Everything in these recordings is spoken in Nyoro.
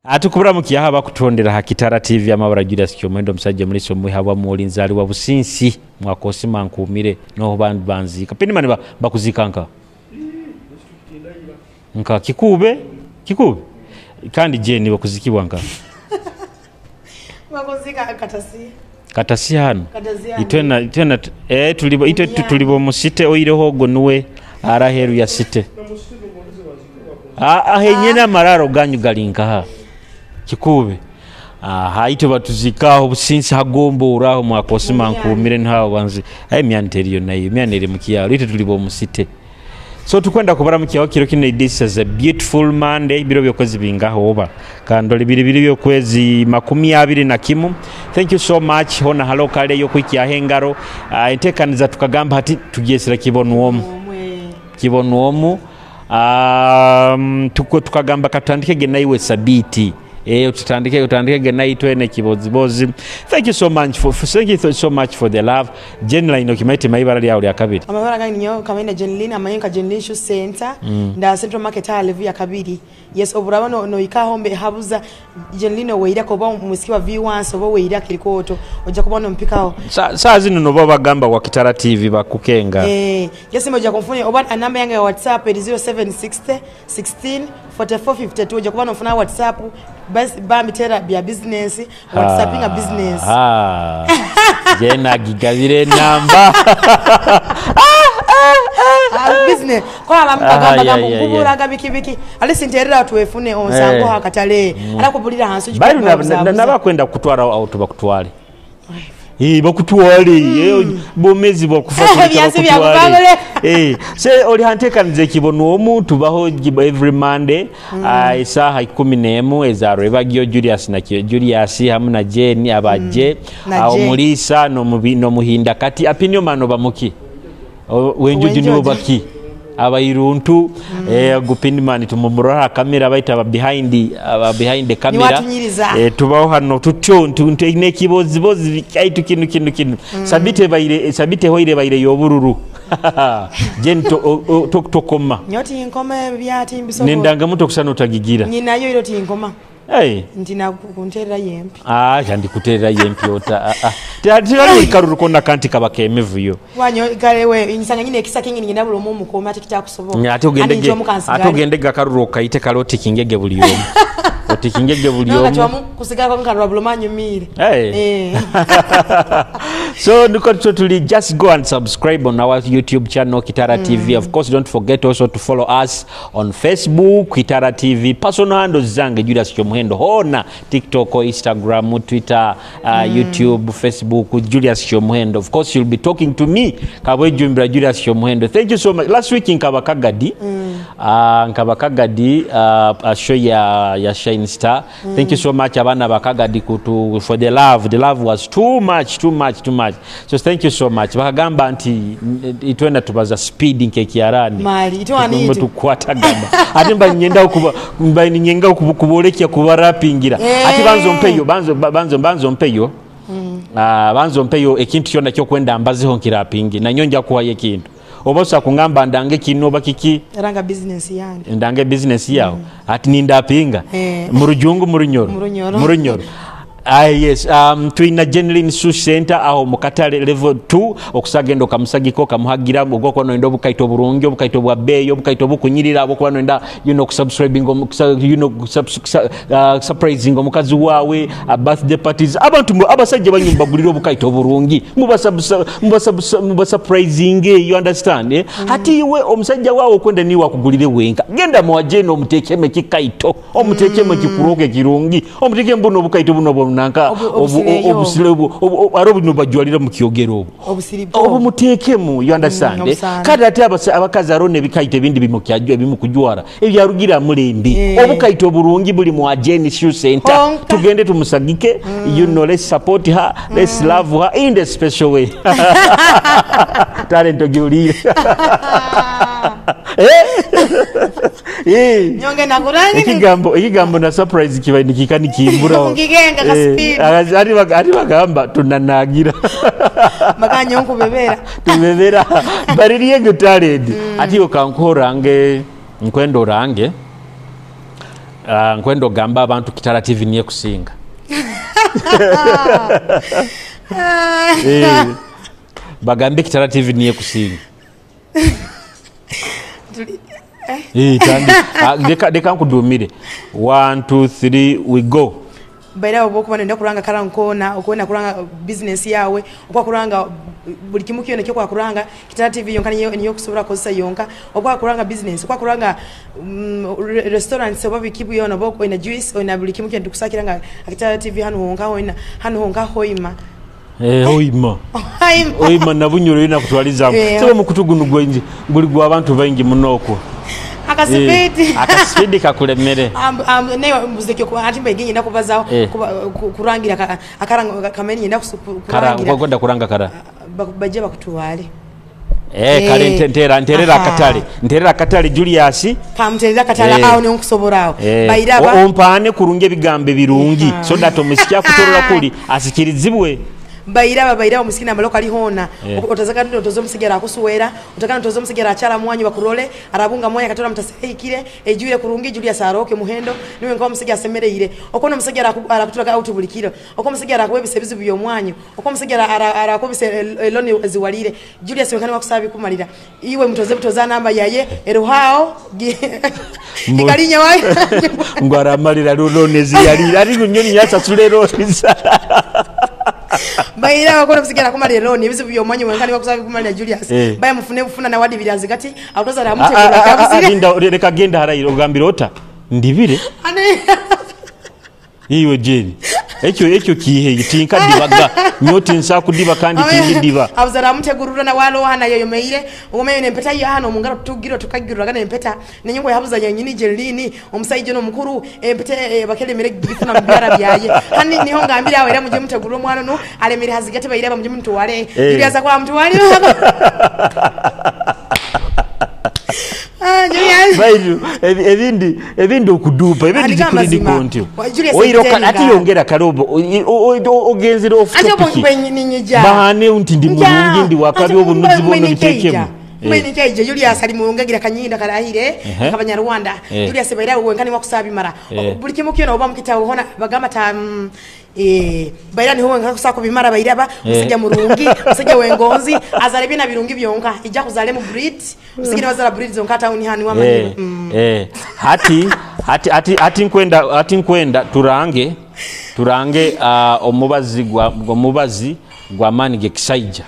Atukuburamukiyaho abakutondera ha Kitara TV. Amabara Julius Kyomuhendo, omusajja muliso mwihabwa mwoli, nzaliwa Businsi mwakosima nkumire noho bandu banzika pinimani bakuzika nka Kikube Kikube kandi je bakuzikibwa nka bakuzika Katasi. Katasi hano itwena itwena tulibo itwe tulibo musite oireho ogo nuwe araheru ya site ahenyene amararo ganyu galinka Kikube. Aha itwe batuzikaho Businsi hagombo uraho mwakosima nkumire ntaho banzi ayi myanteri yo nayo myanere mukiyaro itwe tulibo musite. So tukwenda kubaramukiyaho kiro kino. This is a beautiful Monday, biro byokwezi bingaho oba kandoli biri biri byokwezi 21. Thank you so much hona halo kale yo kwikiyaho engaro. Entekaniza tukagamba hati tugyesera kibonwomu kibonwomu. Tukagamba katandike naiwe sabiti. Tutandike naitwe ne kibozibozi. Thank you so much for thank you so much for the love. Jenline okimaite maibara lyawo lya kabiri. Amabara gangi nyo kamenda Jenline amanyenka Jenline Shoe Center nda Central Market level ya kabiri. Yes, oburaba no ikahombe habuza Jenline weira ko ba musikiwa V1 oba weira kirikoto oja kubona mpikao. Saa zino no baba gamba wa Kitara TV bakukenga. Yes, moja kumfuni oba namba yange ya WhatsApp eri 0760 16 44 52 oja kubona mfuna WhatsApp bambi tera bya business WhatsApping a business. Jena gigabire namba. Business kwa abamugamba nguburaga biki biki alisi nterera tuwefune onsango hakatale arakubulira hansu bali nabakwenda kutwara auto bakutwale. Bakutwale bomezi bakufa bakutwale. Se oli hantekanize kibono omuntu baho every Monday isaha 11 ezaro ebagyo Julius na Julius hamu na Jane abaje awo mulisa no no muhinda kati apinyo mano bamuki wenjuju nibo baki abairuntu gupindimani tumumurora kamera baita behind the camera. Tubaho hano tutyo ne kibozibozi kaitu kinu kinu kinu. Sabite baire sabite hoire baire yobururu. Jen tokoma nyoti nkoma byati mbisobo nendanga muto kusana utagigira nyinayo iro tinkoma. Ntina kunterera yempi. Yandikuterera yempi ota. Tiyali karuru kona kanti kabake emivuyo. Wanyo kale insanga nyine ekisa kingi ngenda bulo mu mukoma ati kitakusoboka. Ate ogende ate ogende gakaruru okaite kaloti kingege buli omu. Oti kingege buli omu. Nakati wamu kusigala kwa nkarura bulo manyumire. So niko totally just go and subscribe on our YouTube channel Kitara TV. Of course don't forget also to follow us on Facebook Kitara TV. Personal handles zange Julius Kyomuhendo hona TikTok, Instagram, Twitter, YouTube, Facebook Julius Kyomuhendo. Of course you'll be talking to me Kabwejumbira Julius Kyomuhendo. Thank you so much. Last week nkabakagadi nkabakagadi show ya Shine Star. Thank you so much abana bakagadi kutu for the love. The love was too much too much too much. So thank you so much. Bakagamba nti itwenda tubaza speed nkekiarani. Mali itwani itu tukwata gamba. Ate mba nyenda kuba mba nyenga kubolekya kubarapingira. Ati banzo mpeyo banzo banzo banzo mpeyo. Banzo mpeyo ekintu kyona kyo kwenda mbaziho nkirapingi na nyonja kuwa ekintu. Obosa kungamba ndange kino bakiki ranga business yange. Ndange business yao. Ati nindapinga. Murujungu murunyoro. Murunyoro. Yes, tuina Jenline Shoe Center aho mukatale level 2 okusagenda okamusagiko kamuhagira ogwo no ndo bukaito burungi obukaito bwa beyo obukaito bukunyirira abo no nda you know subscribing you know surprising omukazi wawe birthday parties abantu abasajja banyumba gulira obukaito burungi muba surprising, you understand? Hati iwe omusajja wawe okwenda ni wakugulire wenka genda muwajeno omutekeme kikaito omutekeme kikuroke kirungi omutekeme mbuno obukaito buno nanka obusile obu aro bajwalira mu kyogero obu mutekemu, you understand? Kati ate abakazi arone bikaite bindi bimukyajwa bimukujwara ebyarugira mulembi obukaito burungi buli mu Jenny Shoe Center. Tugende tumusagike, you know, let's support her, let's love her in the special way. Talent ogiulire. Nyonge nakurangi ekigambo na surprise kibaindikika nikimbura ngigenga ka speed ari bagamba tunanagira makanyo nkubebera tubebera baririye talent ati okankorange nkwendo range. Nkwenda ogamba abantu Kitara TV niye kusinga. Bagambe Kitara TV niye kusinga. Leka nkudumire. 1 2 3 we go. Baira obokuba nenda kuranga karankona okwenda kuranga business yawe okwa kuranga buli kimu kyona kyo kwa kuranga Kitara TV yonka niyo kusobora kozesa yonka okwa kuranga business okwa kuranga restaurants oba bikibu yona boko ina juice ina buli kimu kyona tukusakira Kitara TV hano honka hoina hano honka hoima. Hoima. Hoima na Bunyoro ina kutwaliza. Sebo mukutugu gwenji guli gwa abantu baingi munoko. Akasipidi. Akasipidi kakulemere. Naye muziki ko ati mbe nyina kubazaho kurangira akaranga kameni nyina kurangira. Kara kuranga kara. Baje bakutuwale. Kale nterera akatale. Nterera akatale Julius. Kamuterera akatale awo ne nkusoborao. Bairaba. Ompane kurunge bigambe birungi so that omusiki akutorora kuli asikirizibwe. Bairaba omusikina amaloka alihona. Otazaka ndo tozo musigera akusuwera utakana tozo musigera achala mwanyu bakurole arabunga mwanya katora mtasehikire ejure kurungi Julius aroke muhendo niwe nko musigera asemereire okono musigera arakutulaga out bulikiro oko musigera akwebise bizibu byomwanyu oko musigera arakobise eloni ziwalire Julius wekani wakusabi kumalira iwe mutoze butoza namba yaye eruhao ikalinya wayi ngwara malira lone ziyalira ari nyoni nyasasule lone. Baira wakona msigera kuma lero ni bizibu byomwanyu wenkani wakusabi kumalira Julius. Baya mufune bufuna na wadi birazi gati autoza ra mute kabuzire. Linda reka genda harayiro ogambira ota ndibire. Iwe jeri. Ekyo kihe tinka dibaga nyoti nsa kudiba kandi tindiba. Abuzara mutegurura na walo hana yoyomeire omeyo nempeta yo hano mungaro tugiro tukagirura gana empeta nenyongo yabuza nyini jelini omusajja no mukuru empete bakelemere gifuna mbyara byaye hani niho ngambira awe era muje mutegurura omwana no alemere hazigate bayira muje mutwale Julius akwa mutwale. Bairu ebindi okudupa ebindi dikulindi kontyo oyiroka ati yongera karobo ogenzera off topic bahane nti ndi mulungi ndi wakabi obunuzi bono bitekemu Mweni nkeje Julius ali mulungagira kanyinda karahire kabanyarwanda Julius baira wenkani wakusabi mara buli kimu kyona oba mukitawo hona bagamba ta baira niho wenka kusako bimara bairaba musajja murungi musajja wengonzi azale bina birungi byonka ijja kuzale mu breed musigire bazala breed zonka town hani wa manyi. Hati nkwenda turange omubazi gwa mani ge kisaija.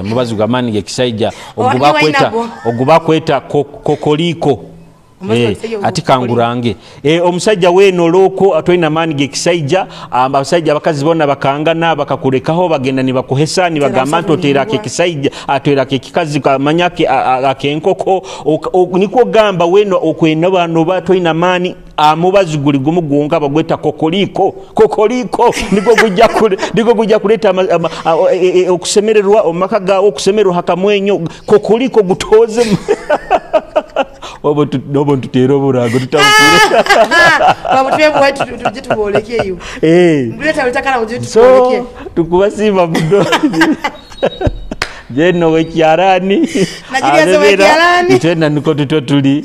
Mubazi gwa mani ge kisaija oguba kweta kokoliko. Ati kangurange omusajja weno loko atoina mani ge kisaija. Abasajja abakazi bona bakangana bakakurekaho bagenda ni bakuhesa ni bagamba ntotera ke kisaija atwera ke kikazi kamanya ke akenkoko niko gamba weno okwena bano batoina mani amubazi guli gumu gwonka bagweta kokoliko niko gujja kuleta okusemererwa omaka ga okusemererwa hakamwenyo kokoliko gutoze. Obo tutero burago tutamukire. Babo twebwe tuje tuboleke eyo. Mbuleta utakala uje tuboleke. So tukubasima mudo. Jeno wekyarani. Najulia wekyarani. Tena niko tutotuli.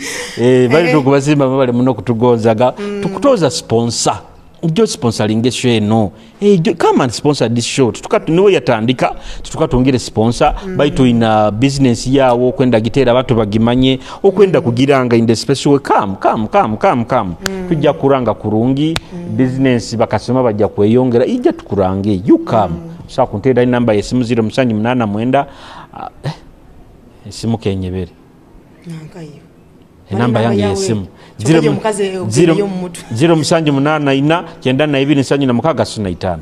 Bali tukubasima bale muno kutugonzaga. Tukutoza sponsor. Njo sponsoring show eno. Come and sponsor this show. Tukatu niwe yatandika, tukatongere sponsor baitu ina business yawo kwenda gitera abantu bagimanye okwenda kugiranga in the special way. Come. Tujja kuranga kurungi business bakasoma bajja kweyongera ijja tukurange. You come. Sa kuntera inamba yesimu 0789 esimu kenyebere. Nankayo. Enamba yange yesimu 078 92 76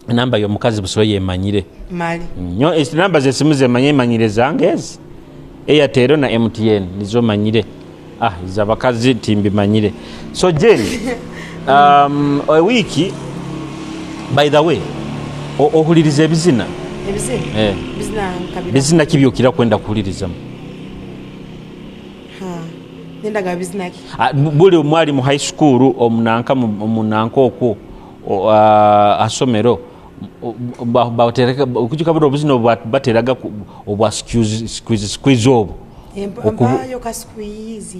Enamba yo mukazi busoye emanyire. Mali. Nyo enamba zesimu zemanye manyire zange ezi. Airtel na MTN nizo manyire. Izabakazi timbi manyire. So Jerry a wiki by the way ohuliriza ebizina. Ebizina? Bizina kabira. Bizina kibyokira kwenda kuhulirizamu. Nendaga bizinaki. Buli omwali mu high school omunanka omunanka okwo asomero batereka okujuka buli obuzina bateraga obwa squeeze obwo. Mpayo kasqueeze.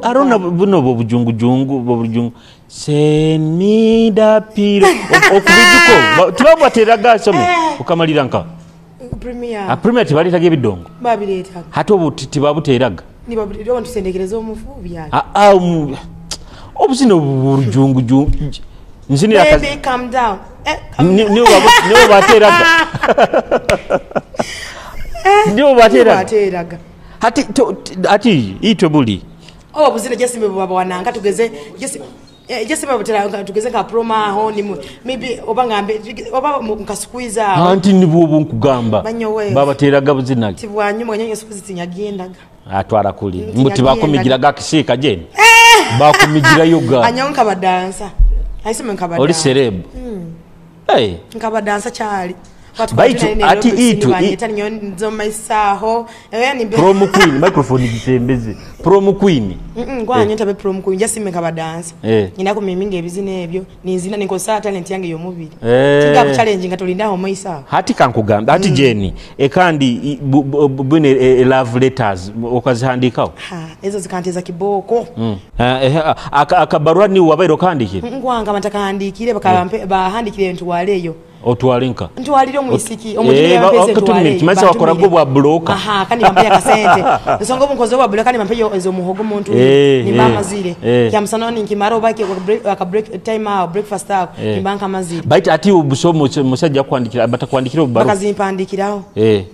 Aro na buno bujungujungu bujungu send me the pillow okubijuko tibabateraga some ukamalira nka premier. Premier tibaletaga ebidongo babiretaga hati obu tibabuteraga nibabiretaga abantu sendekereza omufu byali obuzina obujungujungu nzinira baby calm down. Niwo bateraga niwo bateraga hati ati itwe buli obuzina jesimbe baba wananga tugeze jesimbe bateraga tugeze nka proma aho ni maybe oba ngambe oba nkasqueeze anti nibwo nkugamba babateraga buzina tibwanyuma nyanyo squeeze tinyagendaga atwara kuli mbuti bakumigiraga kisika jeni bakumigira yoga anyo nkabadansa aiseme nkabadansa oli celeb. Hey nkabadansa chali baitu ati itu promo queen microphone gitembeze promo queen ngwa nyenta be promo queen jasime nkabadansa nyina ko miminga ebizina ebyo ninzina ninkosa talent yange yomubiri tinga ku challenge ngatolinda ho moisa hati kankugamba hati jeni ekandi bune love letters okazihandikaho ha ezo zikanteza kiboko akabarua ni wabairo kandikire ngwa nga batakahandikire bakabampe bahandikire ntwaleyo otwalinka ntwalire omwisiki omugire bapese ntwalire kimasa wakora go bwa bloka aha kandi bampe akasente nsonga obunkozo bwa bloka kandi bampe ezo muhogo muntu nimba amazire kya musano nkimara obake aka break time out breakfast out nimba nkamazire bait ati obusomo musajja kwandikira batakwandikira obubaru bakazimpandikiraho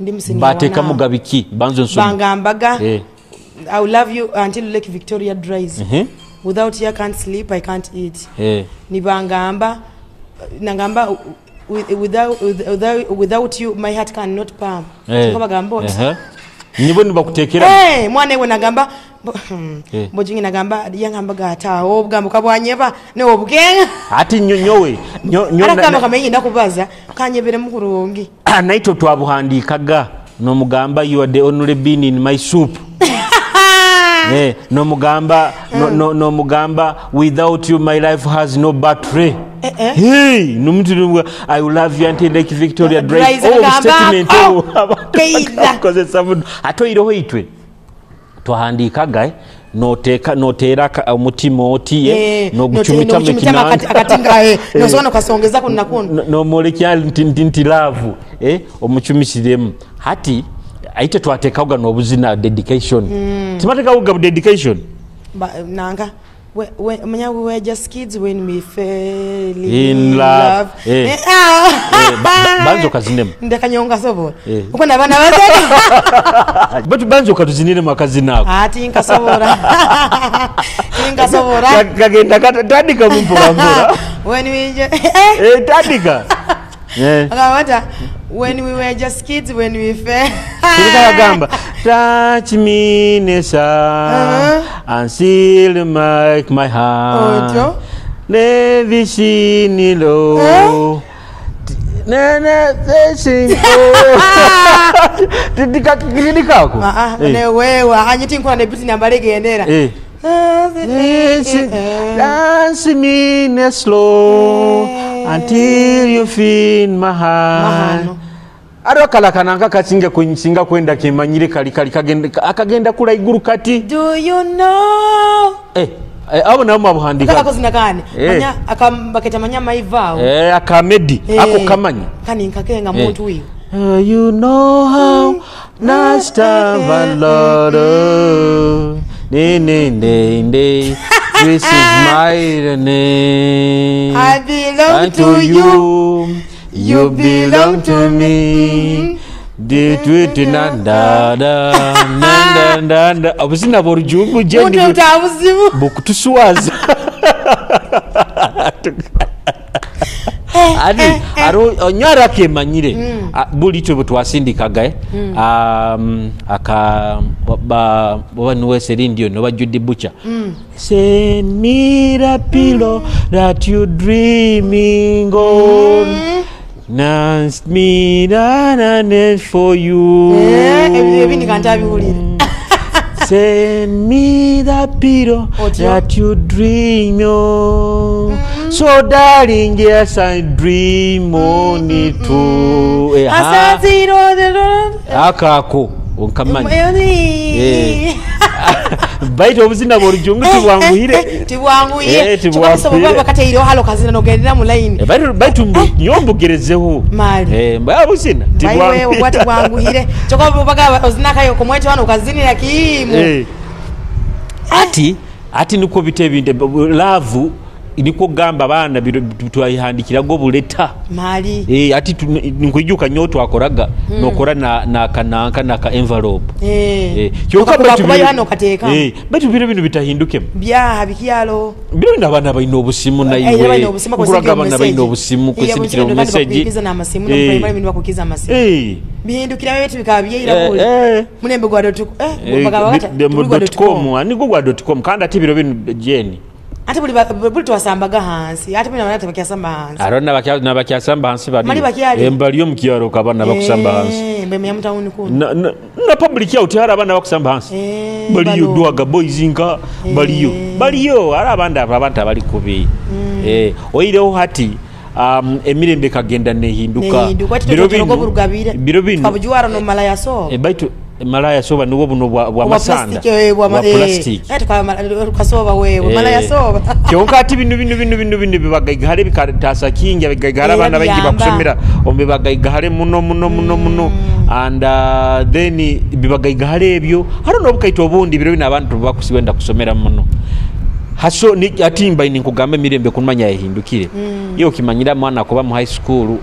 ndi musinga bateka mugabiki banzo nsomo bangambaga I will love you until Lake Victoria dries. Without you I can't sleep, I can't eat. Nibangamba nangamba without you my heart cannot pump. Bagamba nibo nibakutekera mwana we nagamba mbojingi nagamba yangamba gata obugambo kabwanyeba ne obugenga ati nyonyowe nyo nakamba kamenyi ndakubaza kanyebere mukurungi naito twabuhandikaga no mugamba you are the only bean in my soup. No mugamba no mugamba without you my life has no battery. Hey no mtu I will love you until Lake Victoria dries. Oh statement because sabu atoiroho itwe twahandikaga noteka notera omutima oti no guchumita mekinanga akatinga no sona kasongeza kuna kuno no molekya nti love omuchumisiremu hati aite twatekaga nobuzina dedication. Timatekaga dedication nanga we manya we were just kids when we fell in love. Banzo kazinemu ndakanyonga sobola uko nabana bazeka but banzo katuzinire makazina ako ati nkasobola tinkasobola kagenda tandika mumpola mpola when we tandika akawata when we were just kids when we fell. Gamba touch me Nessa and seal my heart. Levishinilo nene seshingo tidikako ne wewe anyiti nkona ne biti nambalegendera dance me slow until you feel my heart. Aro kala kananga kasinga kuinsinga kwenda kimanyire kali kali kagenda akagenda kula iguru kati. Do you know? Abo nabo mabuhandika. Akako zinakane. Manya akambaketa manya maivao. Akamedi ako kamanya. Kani nkakenga muntu uyu. You know how last time I loved. Ne ne ne ne. This is my name. I belong to you. You belong to me. Obuzina bw'olujungu jendi bukutuswaza. Ati aro onyara kemanyire buli twe twasindikaga aka ba niwe Celine no ba Judy Butcher. Send me the pillow that you dreaming on. Nance me na na for you. Send me the pillow that you dream on. So darling, yes, I dream on it too. Akako. Nkamanya. Baitu obuzina bw'orujungu tibwanguhire. Tibwanguhire. Tibwanguhire. Bakateireho halo kazina nogendera mu line. Baitu nyowe mbugerezeho. Mali. Obuzina tibwanguhire. Tibwanguhire. Kyokka baga ozinakayo kumwete wano okazinira kiimu. Ati nikwo bite ebintu love nikwo gamba abaana twayihandikiraga obuleta. Mali. Ati nkwijuka nyowe twakoraga nokora na kananka na ka envelope. Kyokka baitu biro bino bitahindukemu. Byaha bikyalo. Biro bino abaana balina obusimu naiwe. Nkuraga abaana balina obusimu kwesindikira mu message. Bihindukira betu bikabyeira buli. Mulembe gwa .com nigwo gwa .com kandi ati biro bino jeni. Ate buli twasambaga hansi ate bino abantu bakyasamba hansi. Aro nabakyasamba hansi bali. Baliyo mu kyalo kabana bakusamba hansi. Mbe mu town kuno. Na public out hari abana bakusamba hansi. Baliyo dwaga boys nka baliyo. Baliyo hari abandi abantu abali kubi. Oireho hati emirembe kagenda nehinduka. Biro bino twabujwara no malaya so. Baitu malaya soba niwo buno bwa masanda bwa plastic. Tukasoba wewe malaya soba. Kyonka ati bino bibagaigahale bikatasa kingi abagaigahale abana baingi bakusomera omubagaigahale muno muno muno muno and then bibagaigahale ebyo haro nobukaito obundi biro bino abantu bakusiwenda kusomera muno. Haso ni atimba ini nkugamba emirembe kumanya yahindukire. Iyo kimanyira mwana kuba mu high school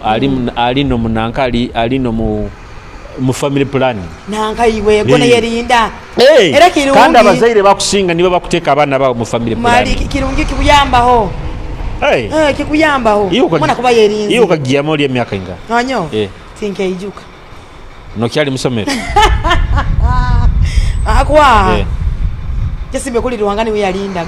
ali no munanka ali no mu family planning. Nanka iwe gona yerinda. Era kirungi. Kandi abazaire bakusinga nibo bakuteka abana babo mu family planning. Mali kirungi kikuyambaho. Kikuyambaho. Mwana kuba yerinze. Iyo kagiya muri emyaka inga. Anyo. Tinkeijuka. No kyali musomero. Akwa. Jesimbe kuli ruhangani we yalinda.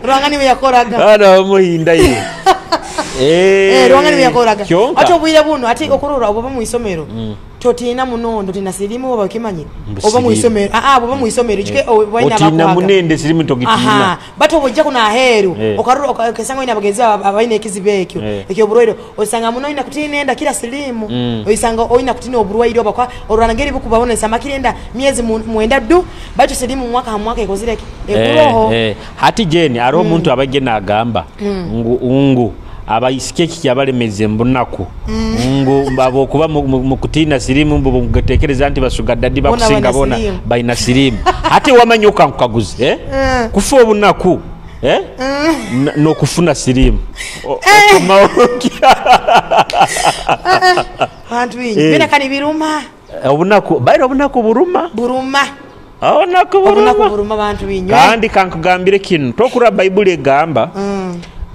Ruhangani we yakoraga. Ana muhinda ye. Ruhangani we yakoraga. Ate obwire buno ate okurora oba mu isomero. Totina munondo tina sirimu oba kimanyi. Oba mu isomero. Oba mu isomero chike obaina bakwaga. Otina munende sirimu togitina. Bato obojja kuna aheru. Okarura okasanga ina bagenzi abaina ekizibu ekyo. Ekyo oburwaire osanga muno ina kutina enda kila sirimu. Osanga oina kutina oburwaire oba kwa orwanangeri bukubabona samakirenda miezi mwenda du bato sirimu mwaka hamwaka ikozire ekuroho. Hati jeni aro omuntu abagena agamba ngu abaisike kyabalemeze mbunaku ngo babokuba mukutina sirimu mbu mugatekereza nti basuga dadi bakusinga bona baina sirimu ate wamanyuka nkukaguze kufa obunaku no kufuna sirimu bantu bingi bena kani biruma obunaku baira obunaku buruma obunaku buruma bantu bingi kandi kankugambire kinu tokura Bible egamba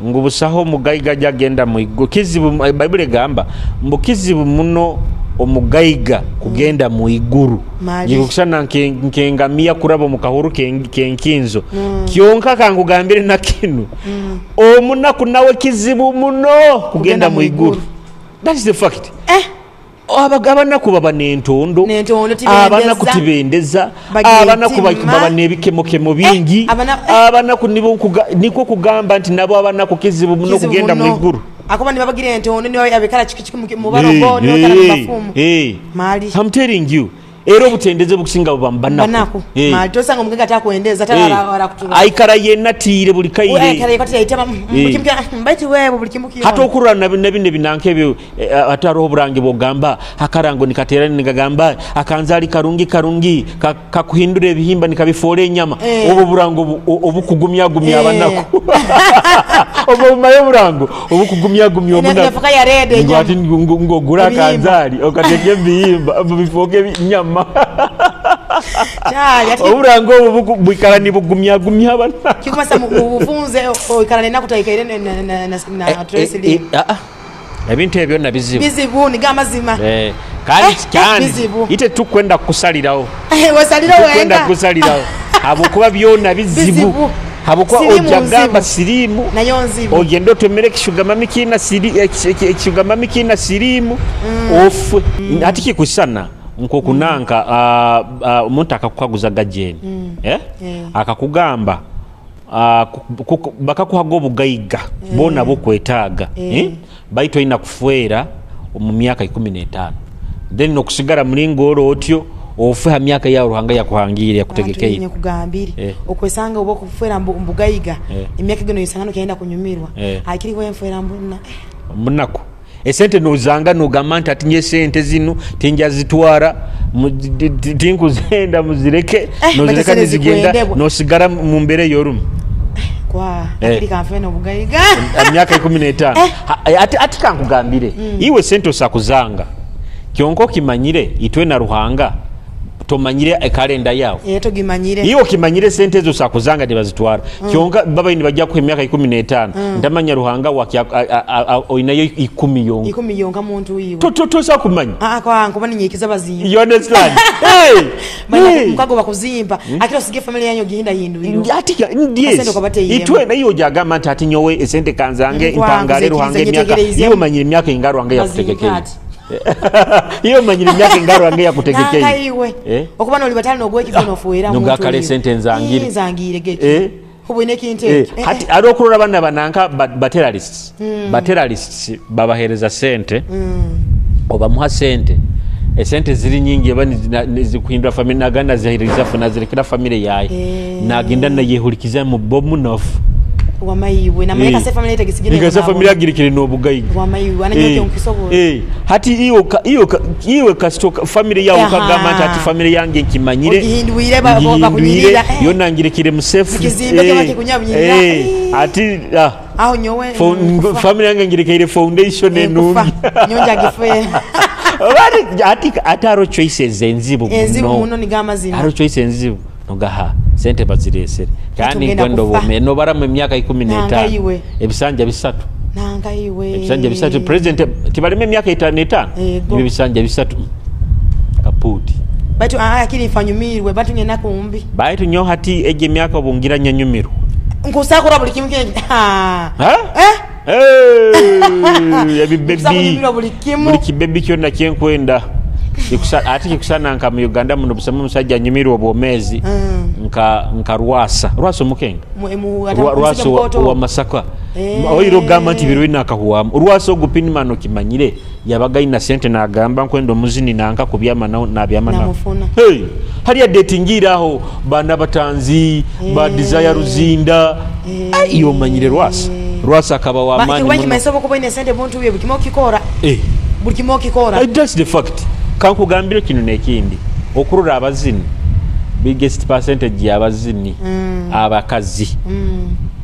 ngubusaho mugaiga jagenda mu kizibu Bible egamba mbu kizibu muno omugaiga kugenda mu iguru nyikusana nkengamia kurabo mu kahuru kenkinzo kyonka kangugambire na kinu omunaku nawe kizibu muno kugenda mu iguru. That is the fact. Abanaku baba n'entondo, abanaku tibendeza, abanaku baba n'ebikemokemo bingi, abanaku niko kugamba nti nabo abanaku kizibu muno kugenda mu iguru. Akoba nibabagira entondo niba abekala chiki mu barogo niba kala bafumu. Mali. I'm telling you. Era obutendeze bukusinga buba mbanaku. Mali tosanga omugega atakwendeza atala kutuba. Aikara yenatiire buli kaire. Aikara yakati yaitama mbaiti wewe buli kimu kiyo. Hata okurura na bine binanke ebyo ataro oburangi bogamba akarango nikatera nikagamba akanzali karungi karungi kakuhindura ebihimba nikabifora enyama. Obo burango obukugumya gumya abanaku. Obo mayo burango obukugumya gumya omunaku. Ngati ngogura akanzali okateke ebihimba bifoke nyama. Oburango obu bwikara ni bugumya gumya abana. Kikumasa mubufunze oikara nena kutaikaire na trace li. Ebintu ebyo na bizibu. Bizibu ni gamazima. Kandi ite tukwenda kusalirawo. Wasalirawo wenda. Kwenda kusalirawo. Habukuba byona bizibu. Habukuba ojagamba sirimu. Nayo nzibu. Ogenda otomere kishugamami kina siri ekishugamami kina sirimu. Ofwe. Ati kikusana. Nkokunanka omuntu akakukaguza gajeni. Akakugamba Bakakuhaga obugaiga boona bukwetaaga, eh? Baitu olina kufwera omu myaka 15, then nokusigara mulingo oro otyo ofe ha myaka yawe Ruhanga yakuhangiire, yakutegekeire. Nyekugambire okwesanga oba okufwera mbugaiga, emyaka egyo noyesanga nokyenda kunyumirwa, akiri wenfwera mbuna munaku. Esente nozanga nogamba nti ati nye esente zinu tinjazitwara, tinkuzenda, muzireke. Nozireka nizigenda, nosigara mu mbeera ey'orumu. Kwa akiri kanfe n'obugaiga. Emyaka 15. Ati kankugambire, iwe sente osakuzanga, kyonka okimanyire itwe na Ruhanga tomanyire ekalenda yawe. Togimanyire. Iwe okimanyire sente ezo osakuzanga tibazitwara, kyonka baba nibajja kuha emyaka 15, ntamanya Ruhanga waki oinayo 10 yonka. 10 yonka muntu iwe. Tosa kumanya. Kwa nkuba ninyikiza bazimba. You understand? Hey! Hey! Mukago bakuzimba, akira osige family yanyu gihinda hindwiro. Ati yes, itwe nayo ojagamba nti ati nyowe esente kanzange mpangale Ruhanga emyaka. Iwe manyire emyaka inga Ruhanga yakutegekeye. Iyo manyire emyaka inga Ruhanga yakutegekeye. Okuba noli batali nogweki nofuera muntu. Nogakale sente nzangire. Nzangire geki. Kubwine kinte. Hati ari okurora bana bananka ba terrorists. Ba terrorists babahereza sente. Obamuha sente. Esente ziri nyingi eba nizikuhindura family, naganda zihiriza funa zirekera family yaye. Nagenda nayehulikiza mu bomu nofu. Wamaiwe na manyaka se family itegisigine. Nikasa family agirikire n'obugaiga. Wamaiwe ananyoke nkisobola. Hati iwe kasitoka family yawe ukagamba nti ati family yange nkimanyire. Ogihindwire bakunyirira. Yona ngirekire musefu. Kizimbe kyo bakikunyabnyirira. Ati aho nyowe family yange ngirekire foundation enungi. Nyonja gifera. Ati ataro choices enzibu. Enzibu muno nigama zima. Aro choices enzibu nogaha sente baziresere. Kandi kwendo bome no bara mu myaka 15 ebisanja 3. Nanga iwe. Ebisanja 3 president tibaleme emyaka 55. Ibe bisanja 3 kaputi. Baitu akiri fanyumirwe batu ngena kumbi. Baitu nyo hati eje myaka obungira nyanyumirwe. Nkusakura buli kimu kye. Ha? Ebibebi. Buli kibebi kyonna kyenkwenda. Ati kikusana nka mu Uganda muno busama omusajja anyumirwa obwomezi nka Rwasa. Rwasa omukenga. Rwasa wa Masaka. Oiro gamba nti birwe nakahuwamu. Rwasa ogupinimano kimanyire yabaga ina sente nagamba nkwenda omuzini nanka kubyama nabyama na. Hey, hali datingira aho bana batanzi ba Desire Ruzinda. Iyo manyire Rwasa. Rwasa akaba wa amani. Ba kimesobo kuba ine sente buntu bye bukimo kikora. Bukimo kikora. That's the fact. Kankugambire kino nekindi. Okurura abazini biggest percentage y'abazini abakazi.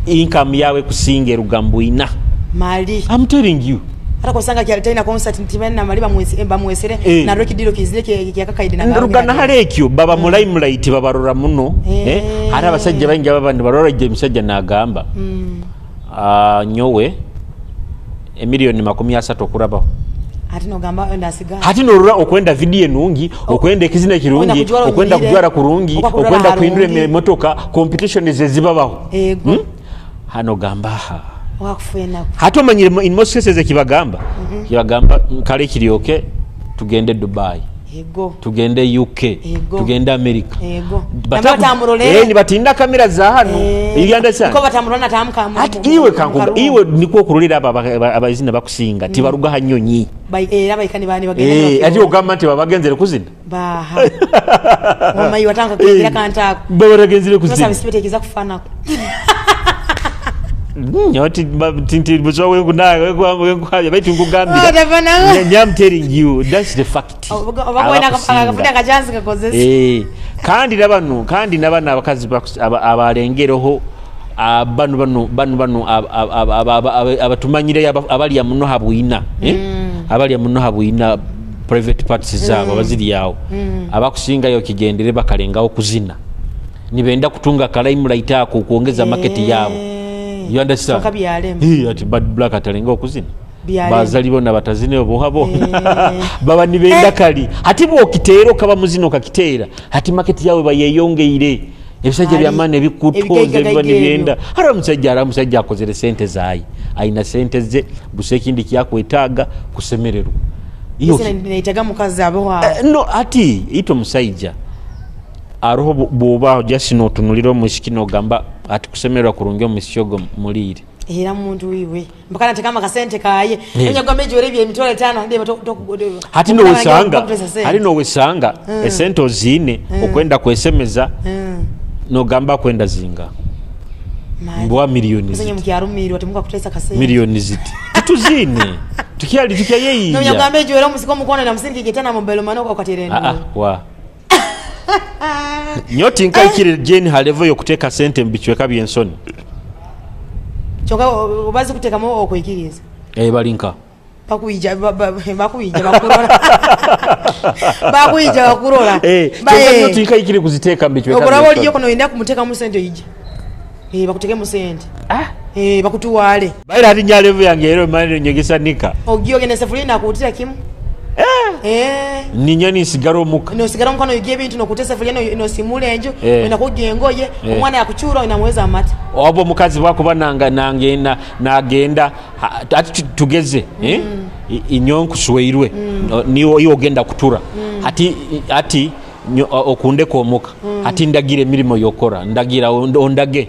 Income yawe kusinga erugambwina. Mali. I'm telling you. Hata kusanga kia tena concert ntimene na mali bamwesere na roki dilo kizile kia kakaide na rugana halekyo baba mu limelight babarora muno. Hata abasajja bangi baba barora je musajja nagamba. Nyowe emiliyoni 30 okurabaho. Ati nogamba ndasiga. Hati norura okwenda video nungi, okwenda ekizina kirungi, okwenda kujwara kurungi, okwenda kuhindura emotoka, competition zezibabaho. Hano gamba ha. Wakufena. Hati omanyire in most cases ekibagamba. Kibagamba kale kiryoke tugende Dubai. Ego. Tugende UK. Ego. Tugende America. Ego. Batamurolera. Ni batinda kamera za hano. You understand? Ko batamurona tamuka. Ati iwe kankuga iwe niko kurulira aba abazina bakusinga tibaruga hanyonyi. Era baikani bani bagenda. Ati ogamba nti babagenzere kuzina. Baha. Mama iwe atanga kugira kantako. Babagenzere kuzina. Sasa bisipetekeza kufanako. Nyoti tinti buzo wengu nawe wengu baitu ngugambira. I'm telling you that's the fact. Kandi nabanu kandi nabana abakazi abalengereho banu banu banu banu abatumanyire abali muno habwina abali muno habwina private parties zabo abaziri yawo abakusinga yo kigendere bakalengaho kuzina nibenda kutunga limelight ako kuongeza market yabo. You understand? Ati Bad Black atalenga okuzina. Bazali bona batazine obuhabo. Baba nibenda kali. Hati bwokiteera okaba muzino okakiteera. Hati market yawe bayeyongeire. Ebisajja bya maana ebikutoze biba nibyenda. Hari omusajja ara musajja akozere sente zayi. Aina sente ze busekindi kyakwetaaga kusemererwa. Iyo naitaga mukazi abo. No ati ito musajja. Aroho bw'oba just notunulira omwisiki nogamba ati kusemererwa kurungi omwisiki ogwo muliire. Era muntu wiwe mpaka natekama akasente kaye. Onyagamba ejwere ebyo 50,000 ndeba Hati nowesanga, hari nowesanga esente oziine okwenda kwesemeza, nogamba kwenda zinga mbwa miliyoni ziti. Mukyarumirwa temuka kutesa kasente. Miliyoni ziti tituzine tukyali tukyayeyiya. Nonyagamba ejwere omusiko omukono na musindike getana mobile money okaterenda. Ah wa nyoti nkaikire Jane halevo yokuteka sente mbichweka byensoni. Choka obazi kutekamo okwikiriza. Balinka bakuija bakuija bakurora. Bakuija bakurora. Choka nyoti nkaikire kuziteka mbichweka. Okurabo oliyo kono enda kumuteka mu sente ije. Bakuteke mu sente. Bakutuwale. Baira hati nyalevo yange ero mani nyegesa nika. Ogiyo gene sefuria nakutira kimu. Ninyani sigaro muka. No sigaro muka no yugie bintu no kutesa fulia no simule enjo, no kugie ngoye, omwana yakuchura inamweza amata. Obo mukazi wako bananga nangenda nagenda ati tugeze inyonku suweirwe. Niyo iyo ogenda kutura. Ati okunde komuka. Ati ndagira emirimo yokora, ndagira ondage.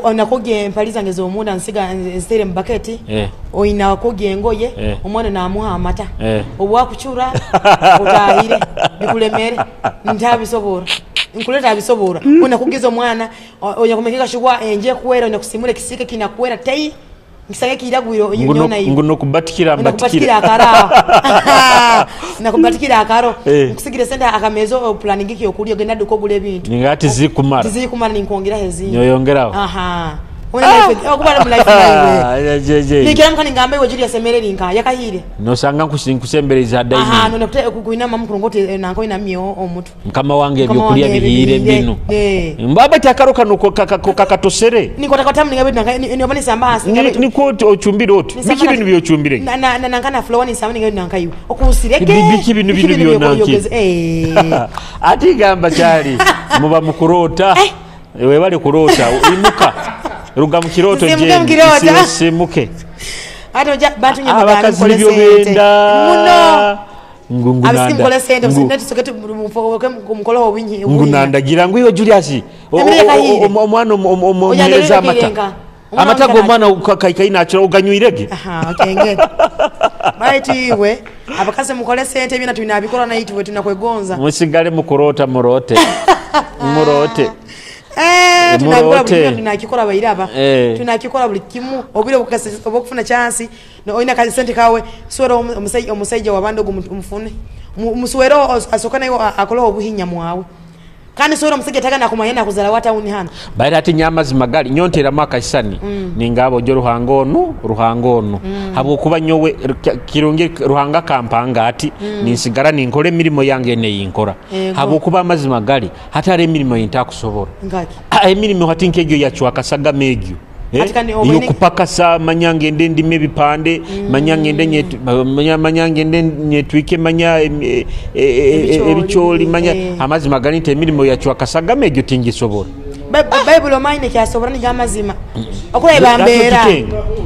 Oinakogie mpaliza ngezo omunda nsiga nsitere mu bucket. Oinakogie ngoye, omwana namuha amata. Obwa kuchura otahire bikulemere ntabisobora. Nkuleta bisobora. Unakugeza omwana oyakumekeka shugwa enje kuwera onakusimule kisike kinakuwera tei. Ngisage kiragwiro nyona iyo. Nguno kubatikira mbatikira. Akara. Nakubatikira akaro. Nkusigire senda akamezo planning ki okulya ogenda duko gule bintu. Ningati zikumara. Zikumara ninkongera hezi. Nyoyongeraho. Aha. Ona life okubala mu life nawe. Nikiramka ningambe iwe Julius Semereri nka yakahire. Nosanga nkusembereza daini. Aha no nakute kuina mama kulongote nanko ina mio omutu. Mkama wange ebyokulya bihire binu. Mbaba takaro kano kakatosere. Niko takatamu ningabe nanka ni samba hasi. Niko ochumbire oti. Biki binu byochumbire. Na nanka na flower ni samba ningabe nanka iwe. Okusireke. Biki binu binu byonanki. Ati gamba cyari muba mukurota. Wewe bali kurota imuka. Ruga mukiroto je simuke. Ate oja bantu nyama abakazi nibyo benda. Muno. Ngungunanda. Abisimu kole sente netu sokete mukolo obinyi. Ngunanda gira ngwiyo Julius. Omwana omuhereza amata. Amata go mwana kaikaina achira oganyuirege. Aha, okenge. Baitu iwe abakazi mukole sente bina tunabikora na itwe tunakwegonza. Musigale mukurota murote. Murote. Tunakikora tunakikora bairaba. Tunakikora buli kimu obire obukufuna chance no oina kazi sente kawe swero omusajja wabando umfune muswero asokana yo akolo obuhinya mwawe kandi swero omusajja tagana kumanya kuzala wata uni hano baira ati nyama zimagali nyontera maka sani ningabo jo ruhango onu habwokuba nyowe kirungi ruhanga kampanga ati ninsigara ninkole emirimo yange neyinkora habwokuba amazima gali hatari emirimo yintakusobora ngaki emirimo hati nkegyo yachwa kasaga megyo iyo kupakasa manyange ndime bipande manyange ndenye manyange nyetwike manya ebicholi manya amazima gani te emirimo yachwa kasaga megyo tingisobora Bible omaine kyasobora ni amazima okula ibambera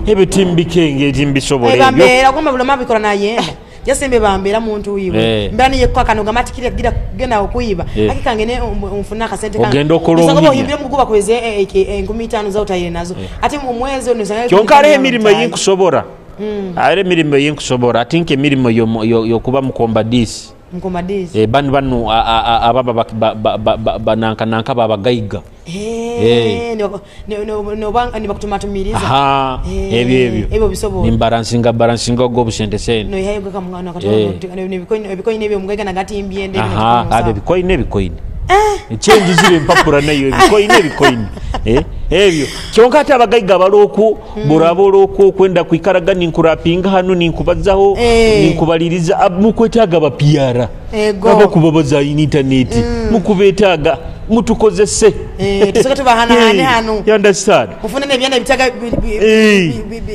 ebe timbikenge timbisobora ebyo ibambera kumba buloma bikora nayenda jasembe bambera muntu wiwe mbani yekwa kanoga matikira gira genda okuiba akikangene umfuna akasente kange ogenda okolonga ohimbire mukuba kweze 15 za utayire nazo ati mu mwezi onosanga kyonka ale emirimo yinkusobora ale emirimo yinkusobora atinke emirimo yokuba mukomba disi mukomba disi banu banu ababa bananka nanka babagaiga no bakutumatumiriza aha ebyo ebyo bisobora nimbalansinga balansinga ogwo busente sente no yayo kamwana katono nebikoine ebyo mugaiga nagati imbiende aha abe bikoine bikoine change zile mpapura nayo ebikoine bikoine ebyo kyonka ate abagaiga baloku buraboloku kwenda kwikaraga ninkurapinga hano ninkubazaho ninkubaliriza mukwetaga ba PR abakubabaza internet mukubetaga mutukozese Tusoke tubahanahane hano. You understand? Mufune nebyana ebitaga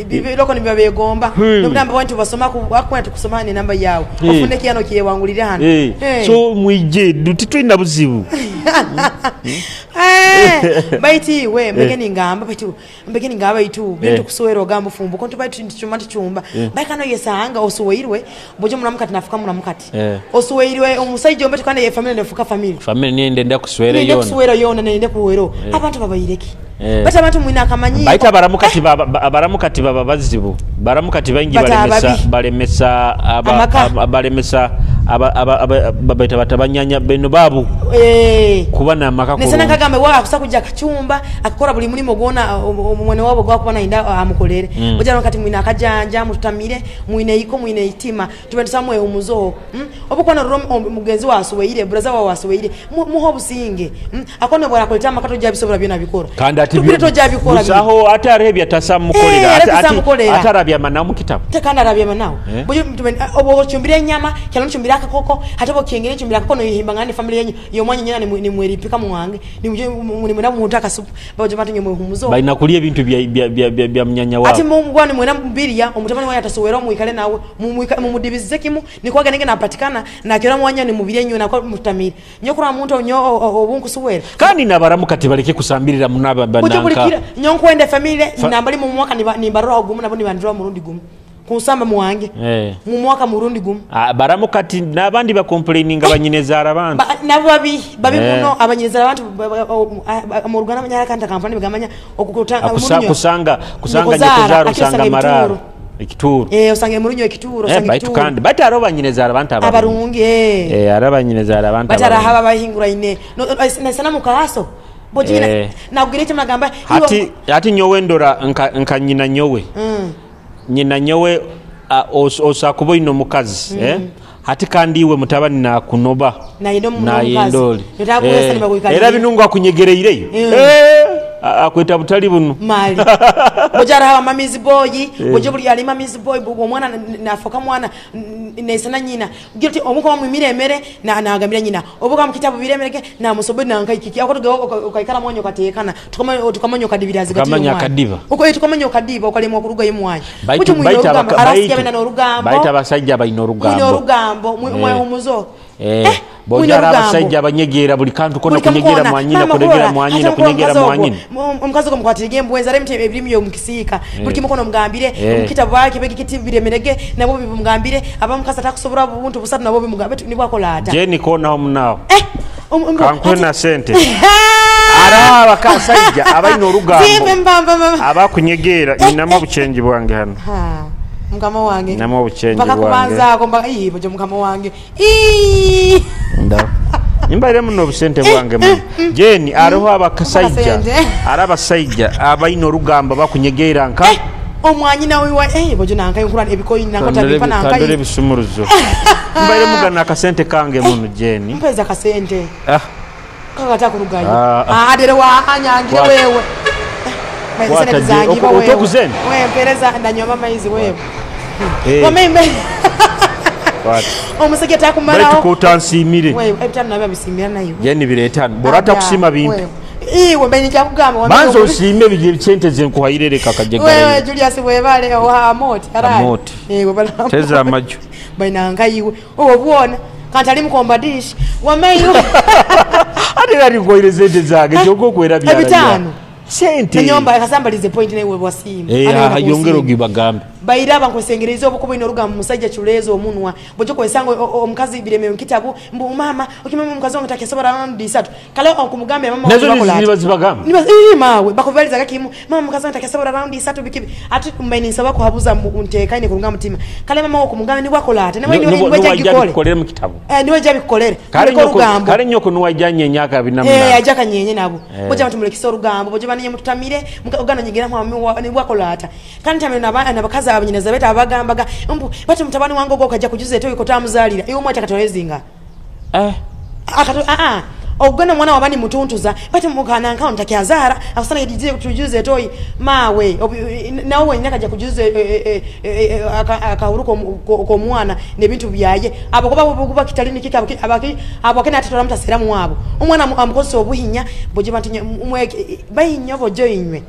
biloko nibiba begomba. Nobugamba bwantu basoma wakwenda tukusoma ne namba yawe. Ofune kiyano kyewangulire hano. So mwije titulina buzibu. Baiti we mbegeni ngamba baitu mbegeni ngamba itu bintu kusowera ogamba fumbo kontu baitu ntichuma ntichumba. Baikano yesanga osuweirwe bojo muramukati nafuka muramukati. Osuweirwe omusajja ombetu kandi ye family nefuka family. Family niende nda kuswera yona. Nende kuswera yona nende kuwero. Abantu babayireki. Bata abantu mwina akamanyi. Baita abaramukati baba bazibu. Baramukati baingi balemesa balemesa babaita batabanyanya beno babu. Kuba na amaka Nesana kagambe wa akusa kujja kachumba akakora buli mulimo gwona omwene wabo gwa kuba nainda amukolere. Boja wakati mwina akajanja mututamire mwine iko mwine itima tubende samwe umuzo. Obukwana mugenzi wa asuweire braza wa asuweire muho businge. Akone bora koleta makato jabisobora byona bikora. Kandi ati busaho ate arabya tasamukolera ate arabya manao mukitabu. Tekanda arabya manao. Bojo obo chumbira enyama kyalo chumbira akakoko hata bo kiengere chumbira akakoko no yihimba ngani family yenyu yomwanya nyina ni mweripika muwange ni mwena mutaka supu bojo bantu nyemwe humuzo. Baina kulia bintu bya mnyanya wao. Ati mungwani mwena mbiria omutamani wanya atasowera muikale nawe mumudibize kimu nikwaga nenge napatikana na kira mwanya ni mubiri yenyu na kwa mutamiri. Nyokura muntu nyo obunkusuwera. Kandi nabaramukati baleke kusambirira munaba bananka. Nyonkwende family nambali mu mwaka ni barora gumu nabo ni bandura murundi gumu. Kusamba muwange. Mu mwaka murundi gumu. Baramukati nabandi ba complaininga banyinezara abantu. Nabo babi muno abanyinezara abantu mu Ruganda manyara kandi kampani bigamanya okukutanga kusanga nyekozara usanga mararo. Ekituro. Usange murunyo ekituro usanga ekituro. Kandi bati arobanyinezara abantu abarungi. Arabanyinezara abantu. Bati arahaba bahingura ine. Na sana mukaso. Bojina na ugirete magamba hati nyowe ndora nka nyina nyowe. Nyina nyowe osakubo ino mukazi hati kandi iwe mutabani na kunoba na yindoli era binungu akunyegereireyo akweta butali buno mali bojara hawa mamizi boy bojo buli ali mamizi boy omwana nafoka mwana nesana nyina ugirati omuko wamwimire emere na nagamira nyina obuka mukitabu biremereke na musobe na nkaikiki akotuga okaikara mwanyo katekana tukamanyo kadibirazi gati mwana kadiba uko tukamanyo kadiba okalemwa kuruga yimwanyo bucho mwino orugamba arasiya bena norugambo baita abasajja bayino orugambo orugambo mwe humuzo bojara abasajja abanyegera buli kantu kona kunyegera mwanyina kunyegera mwanyina kunyegera mwanyina omukazi ko mukwatire embwenza remte ebirimu yo mukisika buli kimukono mugambire omukitabu bake begikiti biremerege nabo bimugambire abamukazi atakusobora buntu busatu nabo bimugambe nibwakola ata je nikona omunao kankwena sente araba kasajja abayina orugambo abakunyegera inama obuchenji bwange hano mukama wange namo obuchenji bwange mpaka kubanzaako mpaka bojo mukama wange nda nimbaire muno obusente bwange muno jeni aroho abakasajja arabasajja abayina orugamba bakunyegera nka omwanyina wiwa bojo nanka nkura ebikoyi nankota bipa nanka kandore bisumuruzo mbaire mugana akasente kange muno jeni mpeza akasente kakata kurugayo adere wa anyangire wewe otokuzeni wewe mpereza ndanywa maizi wewe wamembe omusajja takumalawo baitu kutansimire wewe ebitano nabyo bisimira nayo jeni biretano borata kusima bimpi iwe mbe nikyakugamba banzo osime bije ze nkuhairere kakajegara wewe Julius webale oha amoti amoti webale teza amaju bainanga iwe obo bwona kanti ali mukomba dish wameyo ate ali ngoire sente zange kyoko kwera byara ebitano sente nyomba akasambalize point nawe wasiima yongero gibagambe bairaba nkosengereza obukubo ino orugambo musajja chulezo omunwa bojo kwesanga omukazi bireme mukitabu mbu mama okimama omukazi wange takesobora round isatu kale okumugambira mama nazo nibazibagamba mawe bakuvaliza kakimu mama omukazi wange takesobora round isatu bikibi ati mbaini nsaba kuhabuza nteka ine kurunga mutima kale mama okumugambira nibwakola ate nawe niwe jagikole mu kitabu niwe jabikolere kale nyoko nuwajanye nyaka 28 aja kanyenye nabo bojo batumulekisa orugambo bojo baniye mututamire mugana nyigera mwa nibwakola ata kandi tamire nabakazi abanyineza beta abagambaga mbu bati mutabani wange ogwo kajja kujuza eto iko tamuzalira iwe mwacha katolezinga akato Ogana mwana wabani mutuntuza bati mukana nka ntakyazara akusana yedize kutujuze etoyi mawe nawe nyaka kujuze akahuruko ko mwana nebintu byaye abo kuba kuba kitalini kika abaki abo kena atotora mutaseramu wabo omwana amukoso obuhinya boje bantu umwe bahinyo bojo inywe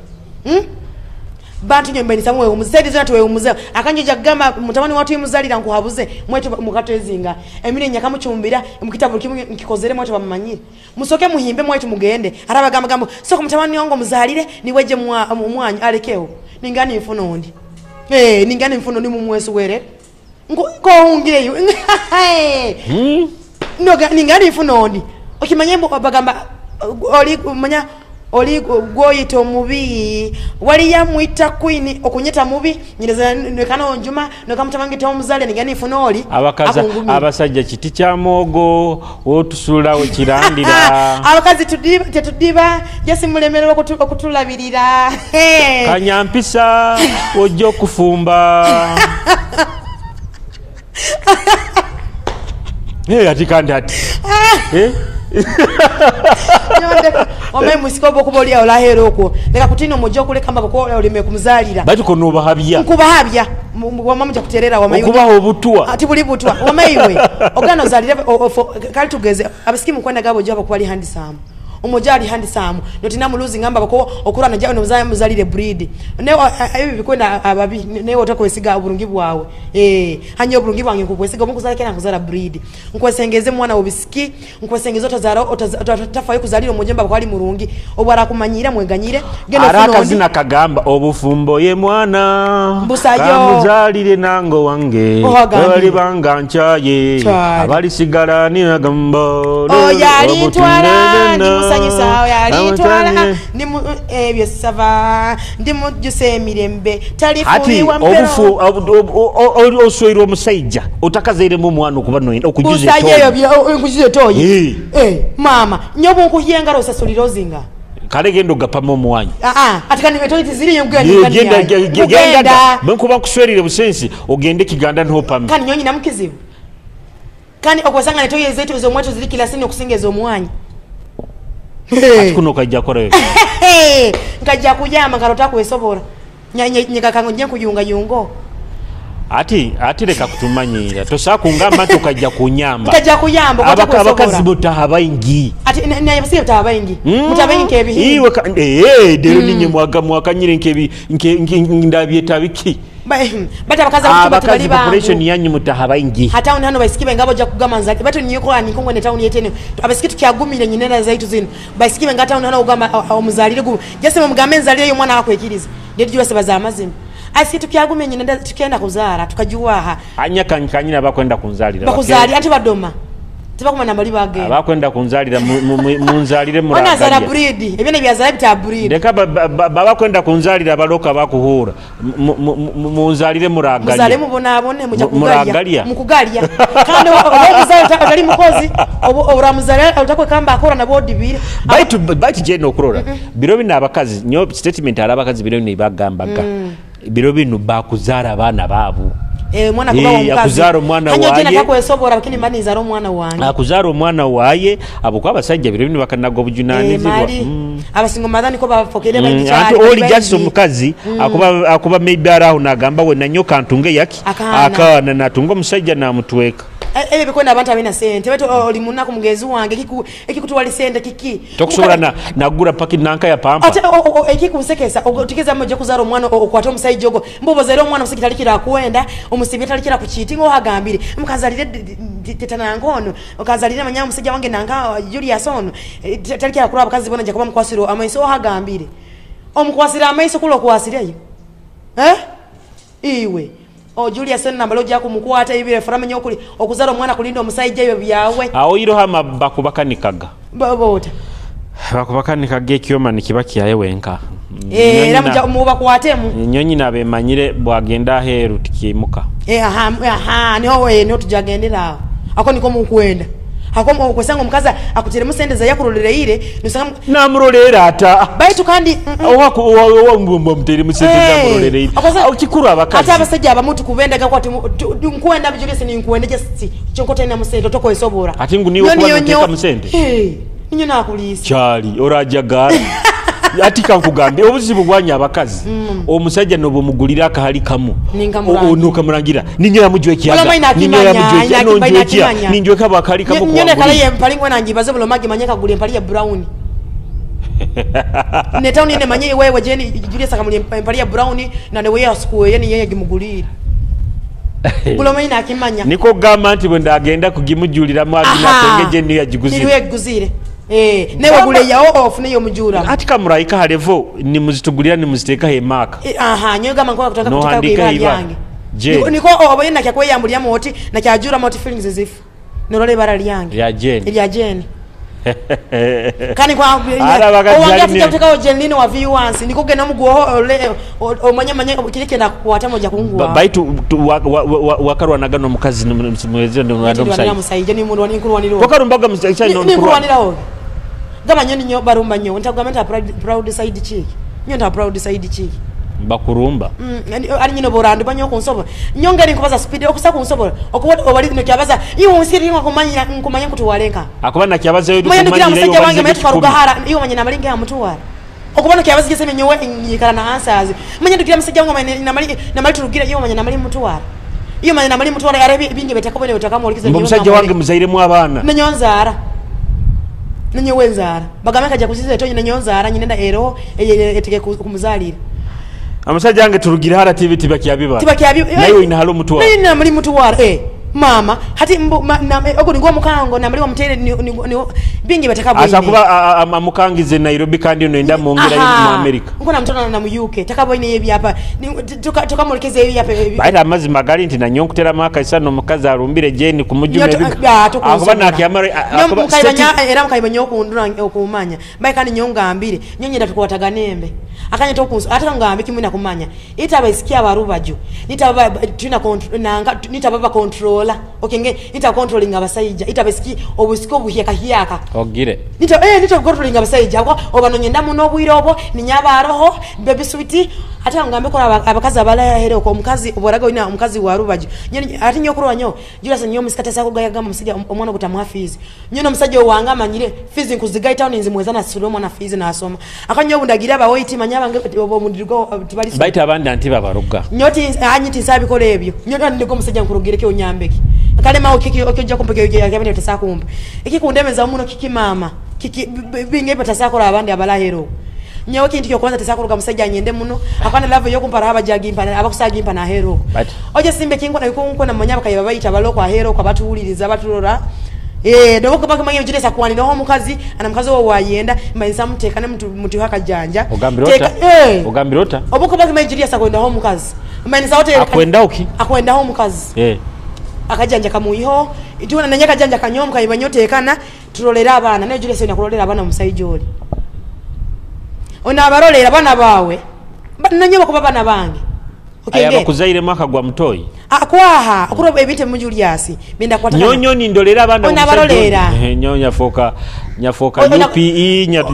bantu nyombe nisamwe umuzedi zona tuwe umuze akanjoja gamba mutamani watu imuzalira nkuhabuze mwetu mukatozinga emine nyakamuchumbira mukitabu kimwe nkikozere mwetu bamumanyire musoke muhimbe mwetu mugende arabagamba gambo soko mutamani wangu muzalire niweje mwanyu alekeo ningani mfuno undi ningani mfuno ni mumwesu were ko ungireyo no ningani mfuno undi okimanye bagamba oli manya oli gwoyita omubi wali yamwita queen okunyeta mubi nyereza nekano njuma nokamutamange tomuzale nigani funoli abakaza abasajja kiti kya mogo wotusula wekirandira abakazi tetudiba jesi mulemererwa okutulabirira kanyampisa ojja okufumba ati kandi ati Ome musikobo kubolia olahero okwo leka kutino mojo kule kamba bako olime kumzalira bati kono bahabya nkubahabya wama mja kuterera wama okubaho obutwa ati buli butwa wama iwe ogano zalire kali tugeze abasikimu kwenda gabo jaba kwali handsome omoja ali handsome notina muluzi ngamba bako okura na jawe nomzaya muzalire breed ne ebi bikwenda ababi ne otakwesiga oburungi bwawe hanyo oburungi bwange nkukwesiga omukuzala kena kuzala breed nkwesengeze mwana obisiki nkwesengeze otazara otafayo kuzalira omujemba bako ali murungi obara kumanyira mweganyire genda araka zina kagamba obufumbo ye mwana kamuzalire nango wange bali banga nchaye abali sigala ni agamba oya litwala ndi yalitwala ndimu ebyo sava ndimu juse emirembe talifuliwa mpero ati oswera omusajja otakazairemu omwana okuba noyenda okujuza etoyi etoyi mama nyobo nkuhyengara osasulira ozinga kale genda ogapama omuwanyi ati kandi etoyi tiziriyo genda bwenkuba nkuswerire busensi ogende kiganda ntopame kandi nyonyi namukizibu kandi okwasanga netoyi ezetu ez'omwetu ziri kilasini okusinga ez'omuwanyi kuno kajja kora nkajja kuyamba nkarota kwesobora nyika kango nje kuyunga yungo ati leka kutumanyira tosakungamba nti okajja kunyamba nkajja kuyamba abakazi mutaha baingi ati naye basiye mutaha baingi mutaha baingi kebi iwe dero ninye mwaga mwakanyire nkebi ndabyeta biki bata abakazi abakazi population yanyu mutaha baingi hata hano baisikibe ngabo ja kugamba nzake batu niyoko ani kongwe ne town yetene abasiki tukyagumire nyinera zaitu zino baisikibe ngata hano ugamba omuzalire gu jese mugambe nzalire yo mwana akwekiriza ndiye jose baza amazima asiki tukyagumire nyinera tukenda kuzara tukajuwaha anya kanyina bakwenda kunzalira bakuzalira anti badoma tibakuma nambali bagenda abakwenda kunzalira munzalire muragalia ona zara breed ebyo byazara bita breed ndeka babakwenda kunzalira baloka bakuhura munzalire muragalia muzale mubona abone muja kugalia mukugalia kandi obuzalira otali mukozi oburamuzalira otakwe kamba akora na bodi bire baitu je no kurora biro bino abakazi nyo statement arabakazi biro bino bagambaga biro bino bakuzara abana babu mwana kuba omukazi akuzara omwana waye hanyo jena kakwesobora lakini mani nzara omwana wange akuzara omwana waye abo kwa abasajja biro bino bakanago obujunanizibwa abasingo madhani ko bafokere bagicyari anti oli just omukazi akuba maybe araho nagamba we nanyoka ntunge yaki akana natunga omusajja namutweka ebyo bikwenda abantu abina sente beto oli munaku mugezi wange ekikutwali sente kiki tokusobola nagura paki nanka ya pampa ate ekikusekesa otikeza mmoja kuzara omwana okwata omusajja ogwo mbobozera omwana omusajja talikira kuwenda omusibye talikira kukitinga ohagambire mukazalire tetanangono okazalire manya omusajja wange nanka Julius ono talikira kuraba abakazi bona nja kuba mukwasiro amaiso ohagambire omukwasira amaiso kulo kwasireyo iwe o Julius namba loja kumukwata ibire farama nyokuli okuzara omwana kulinda omusajja ebyo byawe awo iro hama bakubakanikaga babota bakubakanikaga ekyoma nikiba kyaye wenka era muja mubakwatemu nyonyi nabemanyire bwagenda aheru tikimuka aha niho niho tujagendera ako niko mukwenda ako okwesanga omukazi akutiremu sente za yakurolereire nusanga namurolera ata baitu kandi owa mumuteremu sente za murolereire okikuru abakazi ate abasajja abamutu kubendaga kwati nkwenda Julius ni nkwenda just kyonkota ina musente otoko esobora ati ngu niwe kuba noteka musente Ninyo nakuliisa. Kyali orajagara. Ati kankugambye obuzibu bwanya abakazi. Omusajja nobumugulira akahali kamu. Nukamurangira. Ninyo yamujwekiaga. Ninyo yamujwekia. Ninjwekia. Ninjweka bakali kamu kwa. Ninyo kale empali ngwe nanjibaze bulomagi manyeka gule empali ya brown. Neta unine manye wewe jeni Julius akamuli empali ya brown na newe yasukuwe yani yeye gimugulira. Bulomagi nakimanya. Niko gamba nti bwe agenda kugimujulira mu agina tengeje niyo yagiguzire. Niyo yagiguzire. Newe gule yao ofune yo mujura. Ati kamuraika halevo ni muzitugulira ni muziteka hemaka. Aha, nyoga gamba nkoka kutoka kutoka ibara yange. Niko obaye na kyakweyambulia moti na kyajura moti feelings zifu. Norole ibara lyange. Ya Jeni. Ya Jeni. Kani kwa owange tutakutaka Jenlin wa V1 niko gena muguo omanya manya kile na kuwata moja kungwa. Baitu wakarwa nagano mukazi mwezi ndo ndo musai. Ni mundu wani nkurwanira. Wakarumbaga musai ndo nkurwanira. Gama nyo ninyo barumba nyo ntagamba proud side chick. Nyo nta proud side chick. Bakurumba. Ali nyino borandu banyo kunsobola. Nyonga nkubaza speed okusa kunsobola. Okuba obali no kyabaza iwo nsiri nkumanya nkumanya kutuwalenka. Akuba na kyabaza yo kumanya yo musajja wange metu farugahara iyo manya namalinga ya mutuwala. Okuba no kyabaza gese nyowe nyikara na answers. Manya ndukira musajja wange namali namali turugira iyo manya namali mutuwala. Iyo manya namali mutuwala yare bingi betakobone betakamolikiza nyo. Musajja wange muzairemu abana. Nanyonzara. Nanyo wenzara. Bagame kaja kusiza etonyi nanyonzara nyinenda ero eteke kumuzalira. Amusajja wange turugira hara TV tibakyabiba. Tibakyabiba. Nayo ina halo mutuwara. Nayo namali mutuwara. Mama hati mbu ogo ningwa mukango namali wa mutere ni bingi batakabwe. Asa kuba amukangize Nairobi kandi no mongera mu America. Nko na mtona na mu UK takabwe ne ebyapa tukamulekeze ebyapa. Baita amazima gali nti nanyo nkutera maka isano mukazi arumbire Jeni kumujume biga. Akuba nakyamara akuba mukayibanya era mukayibanya okundura okumanya. Baye kandi nyongambire nyonyenda tukwataganembe. Akanya tokunso ata ngambe kimwe nakumanya. Itaba isikia abarubaju. Nitaba tuna nanga nitaba controller. Okenge nita controlling abasajja. Itaba isiki obusiko buhyaka hyaka. Ogire. Nita nita controlling abasajja ko obanonyenda muno obwirobo ninyaba roho baby sweet ata ngambe ko abakazi abalaya here ko omukazi oboraga ina omukazi wa rubaju. Nyoni ati nyokurwa nyo Julius nyo musikata sako gayagamba musajja omwana gutamuha fees. Nyono musajja wanga amanyire fees nkuzigaita ninzi mwezana sulu omwana fees na asoma. Akanyo bundagira abawo itimanya abange omundigo tibali. Baita abandi anti babaruga. Nyoti anyiti sabikole ebyo. Nyoto ndiko musajja nkurugireke onyambeki. Kalema okiki okijja kumpeke yabende tasakumpa. Ikikundemeza muno kiki mama. Kiki binge batasakora abandi abalahero. Nyawe kintu kyo kwanza tasakuruga musajja nyende muno akwana love yo kumpara abajagimpa abakusagimpa na hero. Oje simbe kingwa na yuko na manyaba kayaba bayita baloko ahero kwa batuwuliriza batulora. Doboko baka manye njiresa kwani no mukazi ana mukazi wo wayenda mbanza muteka ne mtu hakajanja. Ogambirota. Ogambirota. Oboko baka manye njiresa kwenda ho mukazi. Mbanza wote akwenda uki? Akwenda ho mukazi. Akajanja kamuiho ituna nanya kajanja kanyomuka ibanyotekana tulolera abana ne Julius ina kulolera abana musajjoli. Ona abarolera abana bawe nanyo bakuba bana bange. Aya bakuzaire mwaka gwa mutoi. Akwaha okuroba ebinte mu Julius binda kwata. Nyonyo ni ndolera abana ona abarolera. Nyo nyafoka nyafoka UPE nyafoka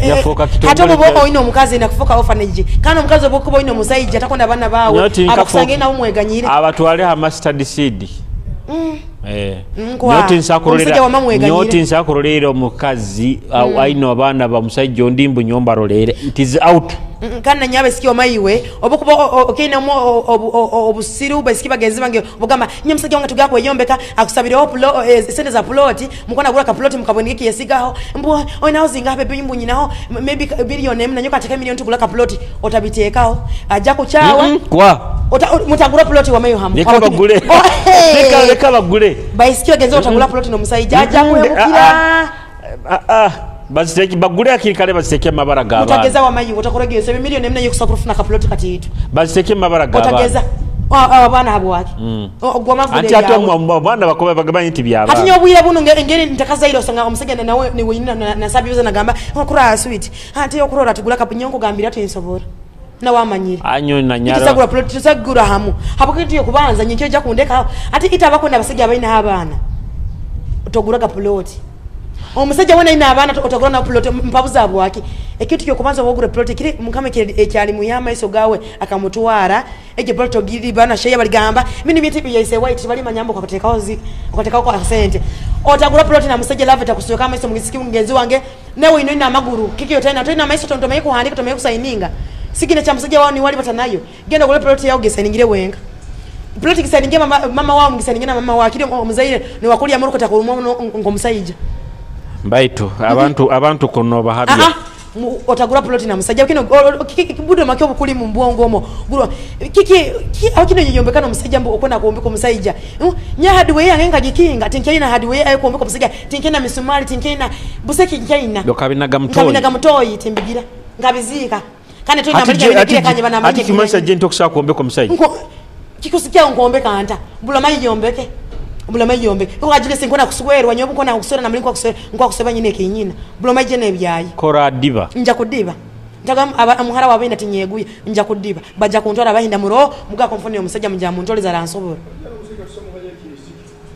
nyafoka kitongo. Hata bo oyino omukazi na kufoka orphanage. Kana omukazi obokuba oyino musajja atakonda abana bawe abakusange na umweganyire. Abatwale ha mustard seed. Nyoti nsakurolera omukazi aino abana ba musajja ndimbu nyomba rolere. It is out. Kana nyabe sikio maiwe obukuba okina mo obusiru basiki bagenzi bange obugamba nye musajja wange tugakwe yombeka akusabira opulo sente za plot mukona gula ka plot mukaboneke yesigaho mbu oyina housing ape bimbu nyinaho maybe billion em nanyoka ateka million tugula ka plot otabiteekao ajja kuchawa kwa mutagula plot wa mayo hamu leka bagule leka bagule basiki bagenzi otagula plot no musajja ajja kwemukira baziteke bagule akiri kale baziteke mabara gaba mutageza wa mayi otakoregeza million emna yokusakura funa ka plot katitu baziteke mabara gaba otageza abana habo wake ogwa mavule anti ate abana bakoba bagabanye nti byaba ati nyobwira buno ngeri ntakazairo osanga omusajja nawe ni wenyina nasabiza nagamba okura sweet ati okurora tugula kapunyonko gambira tinsobora na wamanyire anyo na nyaro tisagura plot tisagura hamu hapo kitu kubanza nyincho ja kundeka ati itabako abasajja abaina abana otogura ka plot omusajja wena ina abana otagura na plot mpabuza bwaki ekintu kyo kubanza wogura plot kiri mukame ekyali muyama iso gawe akamutwara eje plot ogiri bana sheya baligamba mini byeti byayise white bali manyambo kwatekaho zi kwatekaho kwa sente Otagura plot na musajja, love takusweka amaiso. Mugisiki mugenzi wange, nawe ino ina amaguru kiki otaina toina amaiso, tomaye kuhandika, tomaye kusayininga sigine cha musajja wao ni wali batanayo. Genda ogule plot yawe, gisayiningire wenga plot, gisayininge mama, mama wao, mugisayiningire na mama wao kiri omuzaire ni wakulya muruko takulumwa ngomusajja. Baitu abantu kuno bahabya. Ah, otagura plot na musajja kino budo makyo bukuli mu mbwongo omo guro kiki aho kino yombekana omusajja mbu okwenda kuombeka omusajja nya hardware yange nkagikinga tinkaina hardware ayo kuombeka omusajja, tinkaina misumari, tinkaina buseki, nkaina Dokabinaga mutoyi. Nkabinaga mutoyi, timbigira nkabiziika kandi toyina mulika binagire kanye bana. Ati kimasa jento okusobola kuombeka omusajja. Kikusikia nkombeka nta bulamayi yombeke, bulamayi yombeke ukajile sinkona kuswerwa nyobu nkona kuswera na mulinko kuswera nkwa kuseba nyine kinyina bulamayi jene ebyayi. Kora diba. Nja kudiba ntaga amuhara wabahinda tinyeguye, nja kudiba baja kuntwara abahinda muro muga komfoni omusajja muja muntoleza aransobora.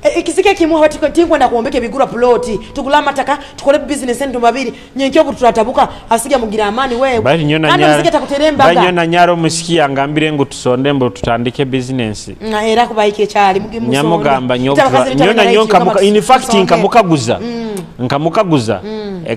Ekisike kimu hati tinkwenda kuombeka ebigura ploti, tugula amataka, tukole business ntu babiri nyenkyo butulatabuka asiga mugira amani wewe. Bali nyona Kandi nyara omusajja takuterembaga. Bali nyona nyaro musiki angambire ngo tusonde mbo tutandike business. Na era kubayike kyali mugi musonde. Nyamugamba nyo Ita bakazi nyona bitana nyo right, nkamuka, in fact tusonde. Nkamukaguza. Nkamukaguza.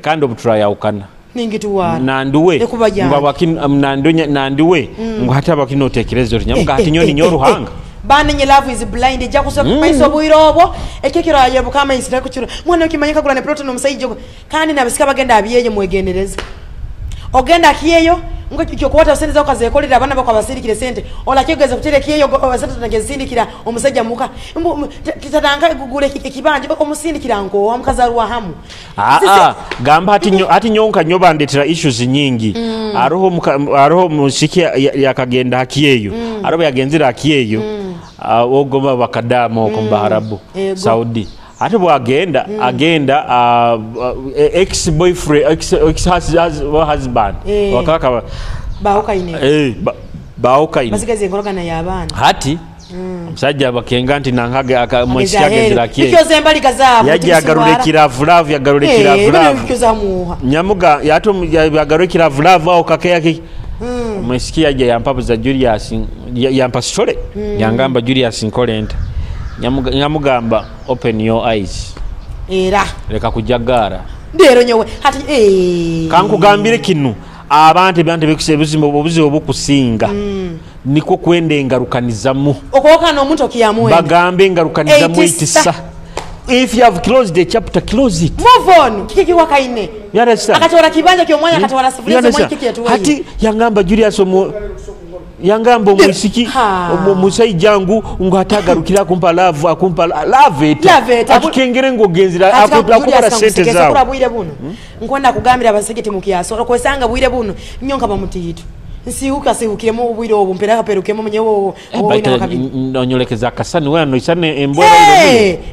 Kandi obuturayawukana. Ningituwara. Nanduwe. Ekuba Ngo abakin nandunya nanduwe. Ngo hata abakino tekereza oti nyamuga hati nyoni nyo ruhanga. Banenye love is blind ejja kusoka maiso obwire obwo ekekero ayebuka amaiso takuchura mwana okimanyika kugula ne plot n'omusajja ogwo. Kandi nabisika bagenda abyeyo mwegendereze ogenda akiyeyo ngo kyokwata sente zako kazekolera abaana bako abasindikire sente olakigeza kutere kiyeyo sente tunagezindikira omusajja muka tatanga gugule ekibanja omusindikira nko omukazalwa hamu. Ah, gamba hati nyo hati nyonka nyo bandetera issues nyingi. Aroho musiki yakagenda akiyeyo. Aroho yagenzira akiyeyo. Ogoma bakadamo okumba Ego. Saudi. Ate bwagenda agenda ex boyfriend ex husband wakaka bahukaine. Bahukaine. Basigaze enkolagana y'abaana. Hati omusajja bakenga nti nankage musiki agenzera akiyeyo. Ikyoze embaliga zaabwe, Yajja agarula ekiravulavu, yagarula ekiravulavu. Bino zamuha. Nyamuga yato yagarula ekiravulavu awo kake yake. Musiki yajja yampabuza Julius yampa story. Yangamba Julius nkole nta. Nyamugamba open your eyes. Era. Leka kujagara. Ndero nyowe hati Kankugambire kinu abantu ebyantu ebikuse obuzibu obukusinga. Niko kwenda engarukanizamu. Okwoka n'omuntu okiyamwenda. Bagambe engarukanizamu Eitisa. itisa. If you have closed the chapter, close it. Move on. Kiki kiwakaine. You understand? Akatwala kibanja ky'omwanya, akatwala sufuria You z'omwanya understand? kiki yatuwaye. Hati yangamba Julius omu yangamba omuisiki omusajja ngu ngo atagarukira akumpa love, akumpa love eta. Love eta. Akikengere ngo genzira Ati akubara Julius sente kangusekeza zawo. kula bwire buno. Nkwenda kugambira abaseke timukiyaso okwesanga bwire buno nyonka bamutiito. Nsiuka siukiremo obwire obwo mpera kaperukemo munye wo Baita wo kabiri. Nonyolekeza akasani wewe noisane embwa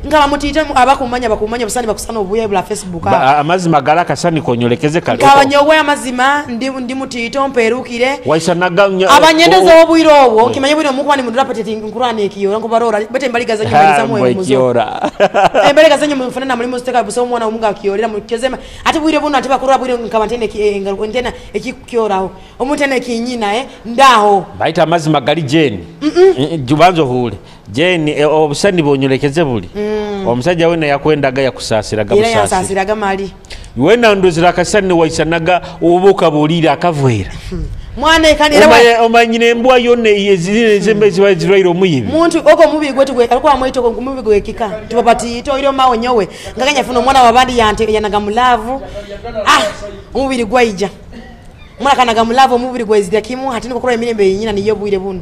Nga bamutiito abakumanya bakumanya busani bakusana obuye bwa Facebook. Amazima gala akasani konyolekeze kale. Nkaba nyowe amazima ndi mutiito mperukire. Waisanaga Abanyendeza obwire obwo kimanye bwire mukwani mundura pateti nkurane ekiyora nkubarora bete mbaligaza nyuma zamwe Mbwe muzo. kiyora. Embaligaza nyuma mfanana muri muziteka buso omwana omunga akiyorera mukezema ati bwire buno ati bakurura bwire nkaba ntene ntena ekikyoraho omuntu ene kinyina ndaho. Baita amazima gali Jane. Jubanzo hule. Jane obusani bonyolekeze buli. Omusajja wena yakwendaga yakusasiraga Era busasira. yansasiraga mali. Wena ndozira akasani waisanaga obuka bulira akavwera. Mwana ekanira Omanyine embwa yonna ezirire zembe ziba zirwaire omuyibi. Muntu ogo mubi gwetu gwe alikuwa amwito go mubi gwe kika. Tubapati ito mawe nyowe. Ngakanya funo mwana wa bandi yante yanaga mulavu. Omubiri gwaija. Mwana kanaga mulavu omubiri gwezira kimu hati niko kura emirembe yinyina niyo bwire buno.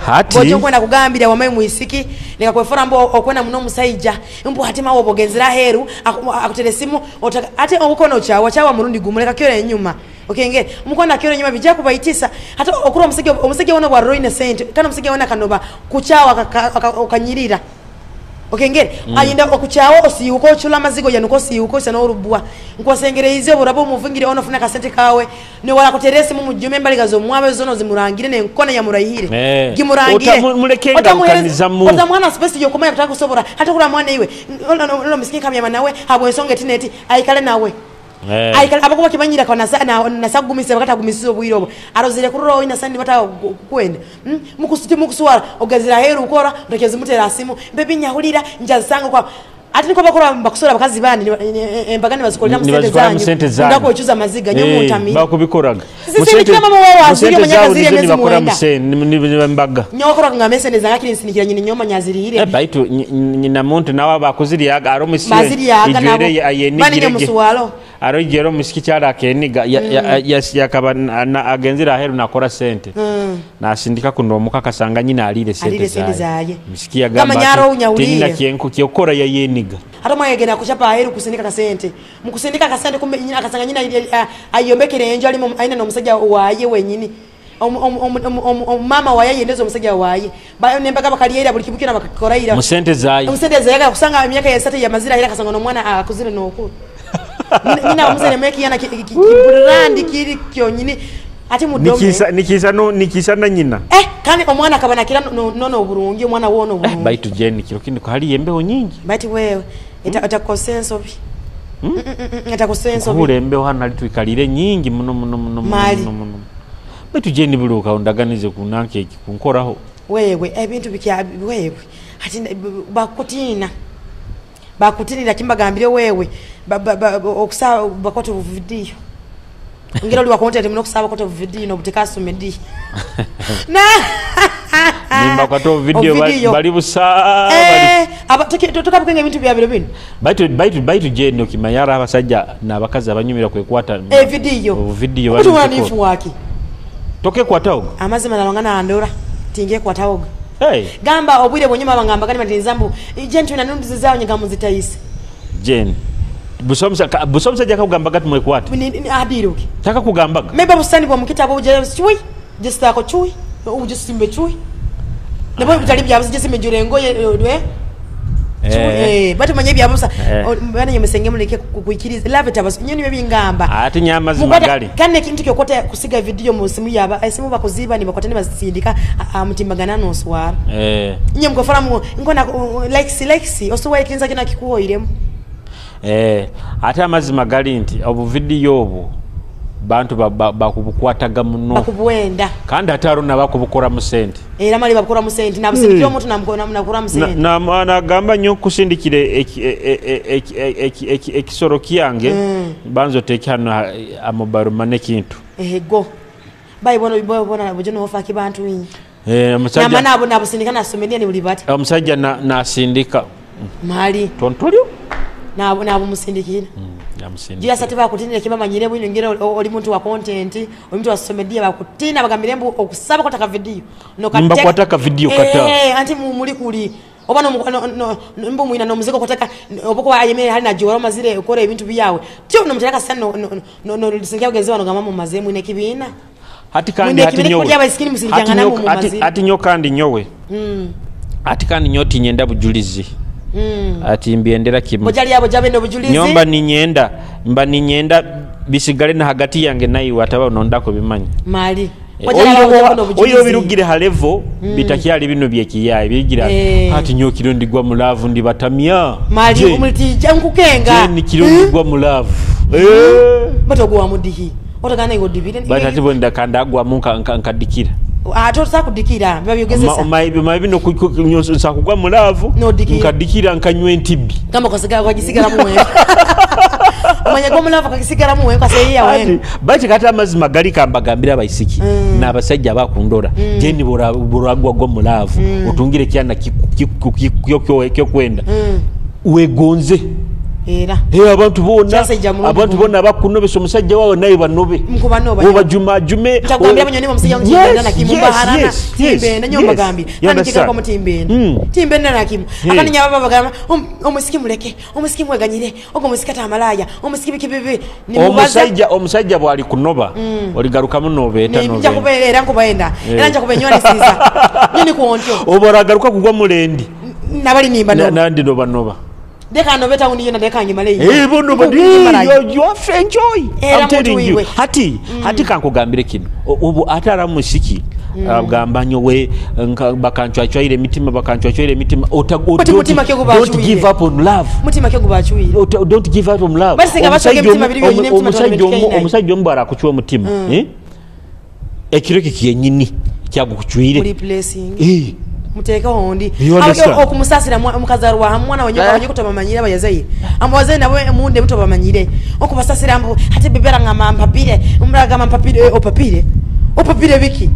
Hati Bojo kwenda kugambira wamaye muisiki nikakwefora mbo okwenda muno musajja mbo hati mawo bogenzera heru akutere simu ate obukono chawa chawa murundi gumuleka kyore enyuma okenge mukona kyore enyuma bijja kubaitisa hata okura omusege wona bwa roine sente kana omusege wona kanoba kuchawa okanyirira okengere ayinda okuchawa osiyuko ochula mazigo yanuko siyuko sana orubwa nkwasengereize burabo muvungire ono funa kasente kawe ne wala kuterese mu mujume mbaligazo mwabe zono zimurangire ne nkona ya murahire gimurangire Muleke ngarukanizamu otamwana space yokomanya kutaka kusobora hata kula mwana iwe ono miskin kamya nawe habwe ensonga tineti aikale nawe aikale abakuba kibanyira kwa nasa na nasagumise bakatagumisizo bwiro obo arozire kuroro ina sandi bata kwenda mukusuti mukuswara ogazira heru ukora utakeza mutera asimu mbebi nyahulira njazanga kwa Ate niko bakora bakusora abakazi bandi embaga nibazikolera mu sente zanyu. Ndako ochuza maziga nyo muntami. Bakubikoraga. Sisi mama wao aziri manyaka ziri emezi mwenda. Ni mbaga. Nyo bakora ngamese neza ngakiri nsinikira nyine nyoma nyazirire. Baitu nyina muntu nawe bakuziriyaga aro musire. Baziriyaga nabo. Bani nyamusuwalo. Aro jero musiki cyara keniga yakaba agenzira aheru nakora sente. Nasindika kunomuka kasanga nyina alire sente zaye. Musiki yagamba tinina kyenku kyokora ya yeniga. Hata mwegena kuchapa aheru kusindika kasente. Mukusindika kasente kumbe nyina akasanga nyina ayombekere enjo alimo aina no musajja waye wenyini. Mama waye yendezo musajja waye. Bayo nembaga bakaliera buli kibukira bakakoraira. Musente zaye. Musente zaye kusanga emyaka ya sate ya mazira ira kasanga no mwana akuzire nokuru. Nina muzere meki yana kibrandi kiri kyonyini ati mudome nikisa no nikisa na nyina kandi omwana akabana kira nono oburungi omwana wono oburungi baitu jeni kiro kindi ko hali embeho nyingi baitu wewe etakosenso bi etakosenso bi kule embeho hano ali tuikalire nyingi muno muno muno muno muno baitu jeni buluka ondaganize kunanke kunkoraho wewe ebintu bikya wewe ati bakutina bakutinira kimbagambire wewe okusaba bakote video ngira oli wa content muno kusaba bakote video no butekaso medi na nimba kwato video bali busa bali tukabukenge ebintu bya biro bino baitu je no kimayara abasajja n'abakazi abanyumira kwekwata video video bali waki toke kwataogo amazima nalongana andora tinge kwataogo. Hey. Gamba obwire bwonyuma bangamba kandi matinzambu jentu na nundu zizao nyanga muzitayise. Jen. Busomsa jaka kugamba gati mwekwata. Adiruki. Taka kugambaga. Meba busani bwa mukitabo uje chui. Jisitako chui. Uje simbe chui. Nebo bitali bya busi jisimbe jurengo ye batu manye bya busa bana nyemesenge muleke kuikiriza love tabas nyoni bebingamba. Ati nyama zimagali. Kane kintu kyokota kusiga video mu simu yaba esimu bakuziba ni bakotani basindika mutimbagana no swara. Nye mkofara mu ngona likes osuwa ikinza kina kikuhoiremu. Ate amazima gali nti obu video obu bantu bakubukwataga muno bakubwenda kandi ate arona bakubukora mu sente era mali bakukora mu sente nabusindikira omuntu namukona munakura mu sente na nagamba nyo kusindikire ekisoro kyange banzo teke hano amobile money kintu ego bayi bono bona bujono ofa kibantu inyi omusajja namana abo nabusindika nasomenia ni buli bati omusajja nasindika mali tontolyo nabo musindikira yamusindikira jya sate bakutinira kibamanyire bwino ngira oli muntu wa content oli muntu wa social bakutina bagambire mbu okusaba kotaka video no kateka mbakwataka video kata anti muli kuli oba no mbu mwina no muziko kotaka oboko ayemere hali na jora mazire ukore ebintu byawe tyo no mutaka sana no no singira kugenzi wano gamba mu mazemu ine kibina hati kandi hati nyowe hati nyo kandi nyowe hati kandi nyoti nyenda bujulizi ati mbiendera kimu bojali yabo jabe no bujulizi nyomba ninyenda mba ninyenda bisigale na hagati yange nayi ataba nondako bimanyi mali oyo birugire ha level bitakyali bino byekiyayi bigira ati nyokiro ndigwa mu love ndi batamya mali umulitija nkukenga ni kiro ndigwa mu love batogwa mudihi otagana ngo dibire batati bonda kandagwa mu nkadikira ato sakudikira biba byogezesa omayi bino sakugwa mu love nkadikira nkanywe ntibbi kama kosigara kwa gisigara muwe omanye go mu love kagisigara muwe kaseya we bati kata amazima gali kambagambira abaisiki n'abasajja bakundora jeni boragwa gwa mu love otungire kyana kyo kwenda wegonze era abantu bona bakunobesa omusajja wawe naye banobe mukubanoba juma jume chagambira abanyoni omusajja mutimbenda nakimu baharana timbenda nyo bagambira kandi kigako mutimbenda timbenda nakimu akani nyaba bagamba omusiki muleke omusiki mweganyire ogo musiki atamalaya omusiki bikibibi ni mubaza omusajja bwali kunoba oligaruka munobe eta nobe nja kubeera nkubaenda era nja kubenywa nisiza nyini kuontyo oboragaruka kugwa mulendi nabali nimba noba nandi noba noba Deka no beta uniyo na deka ngimale. Bono but you have enjoy. I'm telling you. Hati hati kankugambire kino. Obu atara musiki agamba nyowe bakanchwachwaire mitima bakanchwachwaire mitima don't give up on love. Mutima kyo gubachuire. Don't give up on love. Omusajja ombara kuchwa mutima. Ekiro kiyenyini kyagukuchwire. Muri blessing. Muteekeho ondi. You understand? Okumusasira mukazarwa mwana wenye wenye kutabamanyire abayazaire. Ambazaire nabo munde mutobamanyire. Okubasasira mbu hati bibera ngama mpapire, umraga mpapire opapire. Opapire biki?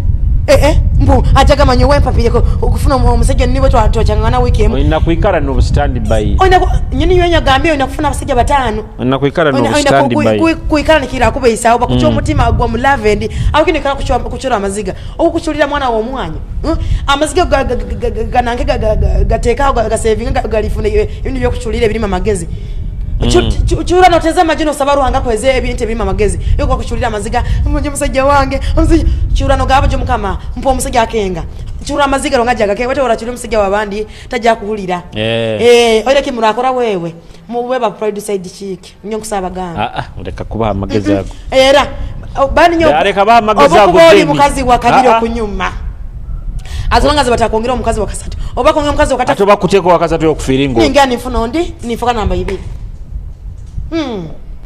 Mbu ajaga manyowe mpapire okufuna omusajja niwe twachangana wiki emu. Olina kuikara no stand by. Olina nyini yonya gambye olina kufuna abasajja batano. Olina kuikara no stand by. Kuikara nikira kubeisa oba kucho omutima gwa mu love aho kino ikara kuchora amaziga. Okukuchulira mwana wa omwanyo. Amaziga gananke gateka gasavinga galifuna ibintu byokuchulira birima amagezi. Chura noteza majino sabaru hanga kweze ebintu birima amagezi. Yuko kuchulira amaziga muje musajja wange. Chura no gabo mukama mpo omusajja akenga. Chura amaziga rongajaga ke wete orachuli omusajja wabandi tajja kuhulira. Oire kimurakora wewe. Muweba pride side chick. Nyo kusaba gamba. Reka kuba amagezi ago. Era bani nyo reka ba amagezi ago. Obo mukazi wa kabiri okunyuma. As long as batakongera omukazi wa kasatu. Oba kongera omukazi wa katatu. Atoba kuteko wa kasatu yokufiringo. Ninga nifuna ondi nifuka namba ibiri.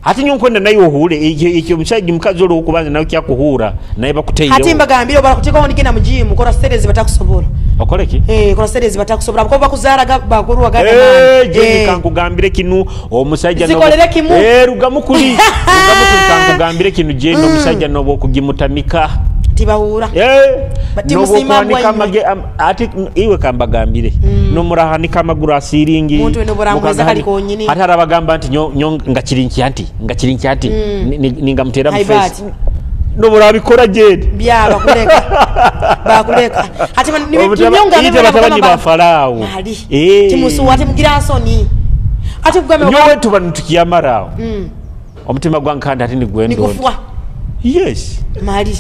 Ati nyo nayo ohure ekyo musajja mukazi olwo okubanza nayo kyakuhura naye bakuteire. Ati mbagambire obara kuteeka ondi genda mu gym kora series batakusobola. Okole ki? Kora series batakusobola kuba bakuzara bakuru wagana. Je kankugambire kinu omusajja no. Zikolere kimu. Rugamukuli. Rugamukuli kankugambire kinu je no musajja no bokugimutamika. Tibahura. Nobo mage ati iwe kambagambire. No murahanika amaguru asiringi. Muntu eno buramweza kali konyini. Ati arabagamba nti nyo ngakirinki anti ningamutera mu face. No murabikora je. Bya bakuleka. Bakuleka. Ati ninyonga batabani ba Farao. Timusuwa timugira nsoni. Ati kugambe nyowe tuba ntukiyamara. Omutima gwankanda ati nigwendo. Nikufwa. Yes. Mali.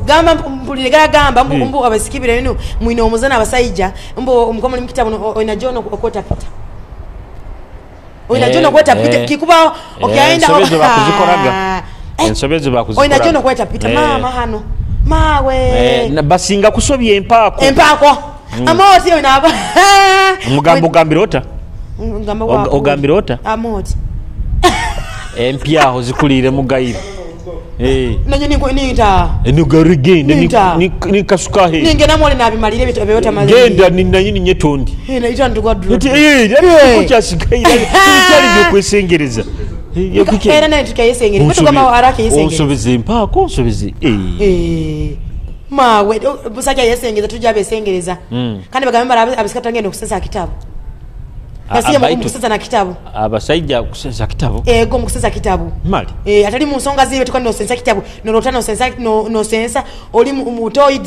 Gamba mpulire gamba mbu abasikibire bino mwine omuzana abasajja mbu omukomo mukitabu oyina jono okota pita. Oyina jono okota pita kikuba okaenda ensobezo bakuzikoraga. Ensobezo bakuzikoraga. Oyina jono okota pita mama hano. Mawe. Basinga kusobye empako. Empako. Amoti oyina aba. Mugambo gambirota. Ogambirota. Amoti. Empya aho zikulire mugayira. Nanyo niko ninta. Enugarigende ni kasuka he. Ninge namole nabimalire bitu ebyo tamalire. Genda ni nanyini nyetondi. Na ita ndugwa dro. Ko kyasigaira. Kyali byokwesengereza. Era naye tukayesengere. Kwetu kama haraka yesengere. Onsobeze mpako onsobeze. Mawe busajja yesengeza tujja besengereza. Kandi bagamba abisikata ngendo kusensa kitabu. Basiye mukusensa na kitabu. Abasajja kusensa kitabu. Ego mukusensa kitabu. Mali. Atali mu nsonga zibe tukandi nosensa kitabu. Norota nosensa no sensa oli mutoyi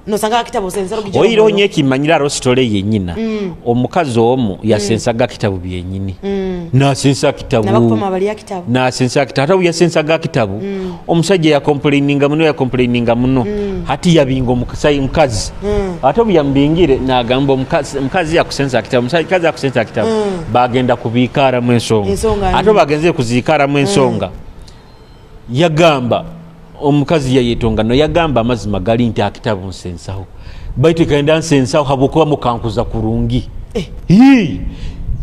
no sanga kitabu sensa rugije. Oyiro nyeki manyira rostole yenyina. Omukazi omu yasensaga kitabu byenyini. Na sensa kitabu. Nabakupama bali ya kitabu. Na sensa kitabu ata yasensaga kitabu. Omusajja ya complaininga muno ya complaininga muno. Hati yabinga omukazi. Ate buyambingire nagamba omukazi yakusensa kitabu. Omukazi yakusensa kitabu. Bagenda kubikara mu ensonga. Ate bagenze kuzikara mu ensonga. Yagamba omukazi yayetonga no yagamba amazima gali nti akitabu nsensaho. Baitu kaenda nsensaho habukuba mukankuza kurungi.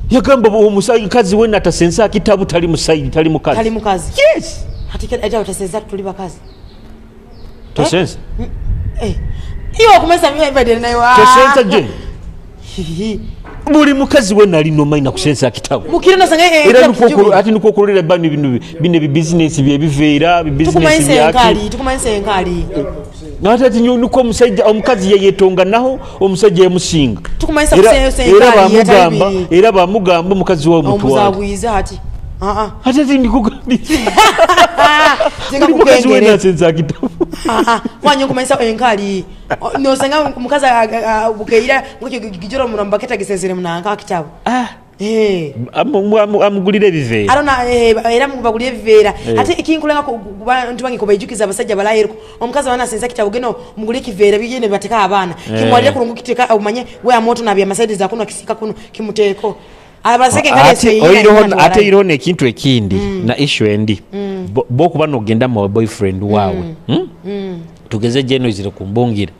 Yagamba omukazi wena atasensa akitabu tali musaidi tali mukazi. Tali mukazi. Yes. Hati eta utasensa tuli bakazi. Tosensa? Iyo okumesa mimi nayo. Tosensa je? Buli mukazi wena alino maina kusensa kitabu. Mukiro nasanga era nuko ati nuko kulira banu binu bine business bye biveera business byaki. Tukumanyise enkali. Nate ati nuko omusajja omukazi yeyetonga naho omusajja yemusinga. Tukumanyiza kusensa enkali. Era bamugamba omukazi wa mutwala. Omuzabwiza ati. Ati ati ndikugambira. Buli mukazi wena asensa kitabu. Wanyo kumanyisa enkali. No sanga mukazi bukeira ngikyo muramba keta gisensere munanka kitabu. Amugulire biveera. Arona era mubagulire biveera. Ate ikinkulenga kubantu bangi kubayijukiza abasajja balayirko. Omukazi wana sensa kitabu geno mugulire kiveera bigende bateka abaana. Kimwalire kurungu kiteka umanye we amoto nabya masaidi za kuno kisika kuno kimuteko. Abaseke kale se. Ate iroho ekintu ekindi na issue endi. Bokuba nogenda mu boyfriend wawe. Tugeze jeno izire kumbungira.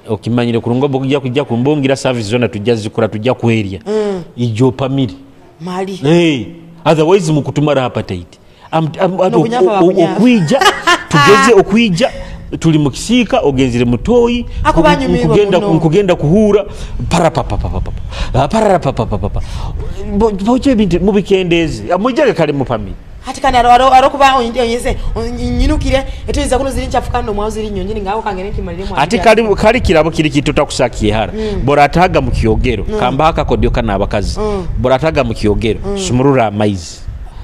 Okimanyire kurungo bokujja kujja kumbungira service zona tujja zikora tujja kwerya. Ijo pamiri. Mali. Otherwise mukutumara appetite. Okuija tugeze okuija Tuli mu kisiika, ogenzire mutoyi, nkugenda kuhura parapapapapa parapapapapa bojo ebintu mubikendeze mwijage kale mupami. Hati kandi aro kuba onyeze nyinukire etuiza kuno ziri nchafu kandi omwazo ziri nyonje ngaho kangene kimalire mwa. Ati kali kirabo kiri kituta kusakiye hara. Borataga mu kiyogero kamba akakodio kana abakazi. Borataga mu kiyogero sumurura amaizi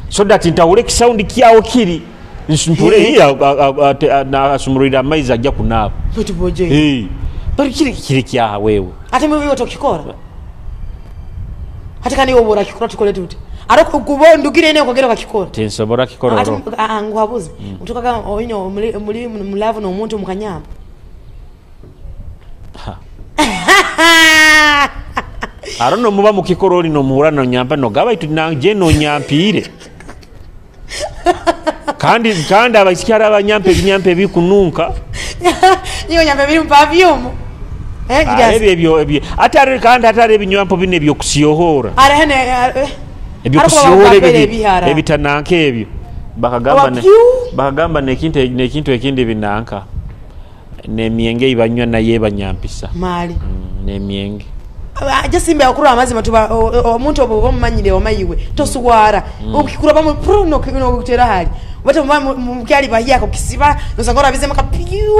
so that ntawule sound kyawo kiri nsmpure hiya na sumurira amaizi ajja kunaba. Tuboje. Eh. Bari kiri kyaha wewe. Ate mwe wewe tokikora. Hata kandi obora kikora tukole tute. Ariko kubo ndugire ne okogera kakikora. Tinsobora kikora ro. Ati nguhabuze. Utukaga oyino muri mulavu no muntu mukanyamba. Ha. Arono muba mukikora ori no muhura no nyamba no gaba itu nanje no nyampire. Kandi abaisikyara abanyampe ebinyampe bikununka. Niyo nyampe biri mu ebyo ebyo atari kandi atari ebinywampo bine ebyokusiyohora. Arahene ebyokusiyohora ebitananka ebyo. Bakagamba nekintu ekindi binanka. Nemyenge ibanywa naye banyampisa. Mali. Nemyenge. Jasimbe akura amazima tuba omuntu obo bomumanyire omayiwe tosugwara ukikura bamu no kutera hali. Bata mukyali bahiyako kisiba nosangora bizema kapiu.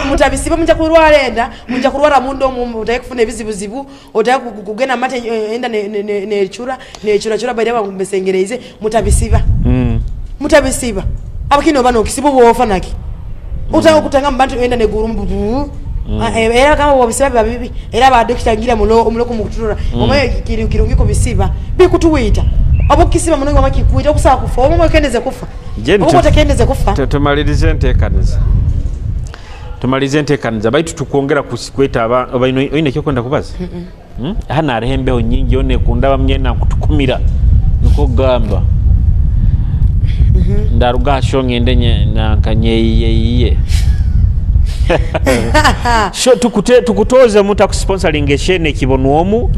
Mutabisiba munja kurwara enda munja kurwara mundo mutaye kufuna ebizibuzibu otaye kugena mate enda ne chura ne chura chura baire bamubesengereze mutabisiba. Mutabisiba abakino bano kisibu bofa naki utanga kutanga mbantu enda ne gurumbu. Era kama wabisiba babibi era ba doctor ngira mulo omuloko mukutura omaye kirungi ko bisiba bikutuwita abo kisiba munongo makikuita okusaba kufa omwe kendeze kufa. Okotekendeze kufa. Tumalirize ntekaniza. Tumalize ntekaniza baitu tukwongera kusikweta aba oine kyo kwenda kubaza. Hana arehembeho nyingi one kundaba mnyena kutukumira niko gamba. Ndaruga shonge ndenye na kanyeiye. Sho tukutoze muta kusponsoringa shene kibonwomu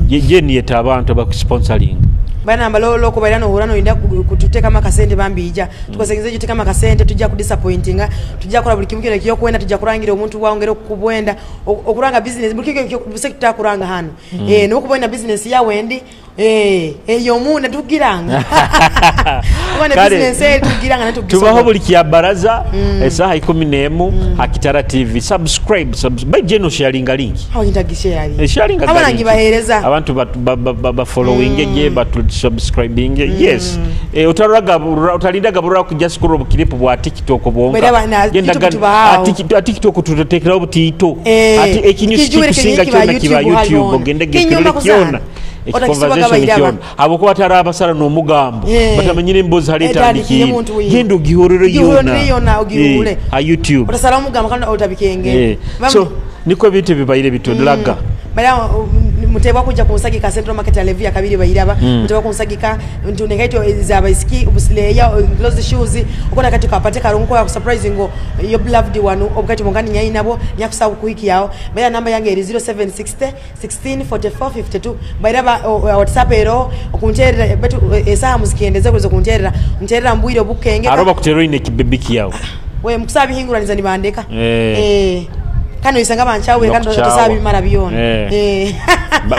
je niyeta abantu bakusponsoringa. Bana mbalolo ko bairano hurano inda kututeka makasente bambija tukasengeze juteka makasente tujja ku disappointinga tujja kola buli kimu kyo kiyo kwenda tujja kurangira omuntu waongere okubwenda okuranga business buli kiyo sekta kuranga hano no kubwenda business yawe ndi yomu tugiranga kubona business tugiranga natugisa tubaho buli kya baraza esaha 11 Hakitara TV subscribe by jeno sharing link aho intagishare sharing abanangi bahereza abantu ba following je batu subscribing yes utalinda gabura kujja scroll bukiripu bwa TikTok bonka genda TikTok tutekera obutito ati ekinyusi kusinga kyona kiba YouTube ogende gekirole kyona conversation kyona abo ko batara abasara no mugambo batamanyire embozi halitandikire gendo gihorero yona ogihule a YouTube otasala mugambo kandi otabikenge so niko bintu bibayire bitondlaga bala mutebwa kuja kunsagika Central Market ya kabiri bayiraba mutebwa kunsagika ntunekaito za baisiki ubusileya close shoes okona kati kapate karungu kwa surprising your beloved one obukati mongani nyayi nabo nyakusaba kuhiki yao baya namba yange eri 0760 16 44 52 bayiraba WhatsApp ero okunterera betu esaha muzikiendeze kuzo kunterera nterera mbwire obukenge aroba kutero ine kibebiki yao we mukusaba hinguraniza nibandeka kano isanga banchawe kando tosabi mara biyona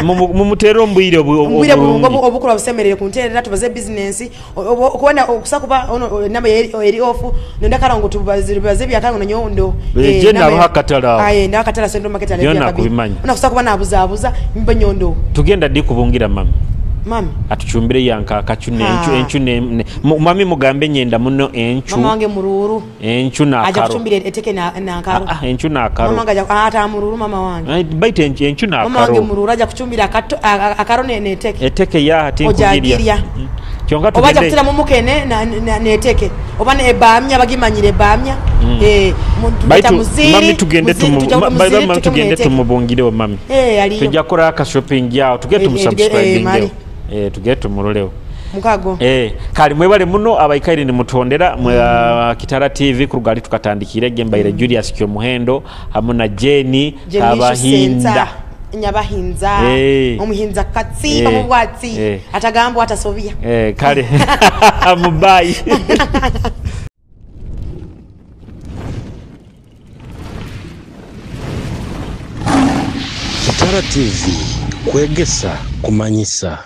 mumutero mbwire obukuru obukuru busemerere kunterera tubaze business okubona okusakuba ono namba eri off nonda karango tubaze byakango nyondo je nabo hakatala aye ndakatala Central Market ale byakabi ona kusakuba nabuzabuza mbe nyondo tugenda di kubungira mami mami atuchumbire yanka akachu nenchu enchu ne mami mugambe nyenda muno enchu mama wange mururu enchu na akaro aja kuchumbire eteke na akaro enchu na akaro mama wange ata mururu mama wange baite enchu na akaro mama wange mururu aja kuchumbira akato akaro ne eteke eteke ya hati nkugiria kyonga tugende obaja kutira mumukene na eteke oba ne ebamya bagimanyire ebamya mami tugende mami tugende tumubungire mami tujja kola aka shopping yao tugende tumusubscribing tugende tumurolewo mukago kali mwebale muno abaikaire ni mutondera Kitara TV kurugali tukatandikire gembaire Julius Kyomuhendo hamwe na Jenny Kabahinda nyabahinza omuhinza katsi bamubwatsi atagambwa atasobia kale mubai. RTV, kwegesa, kumanyisa.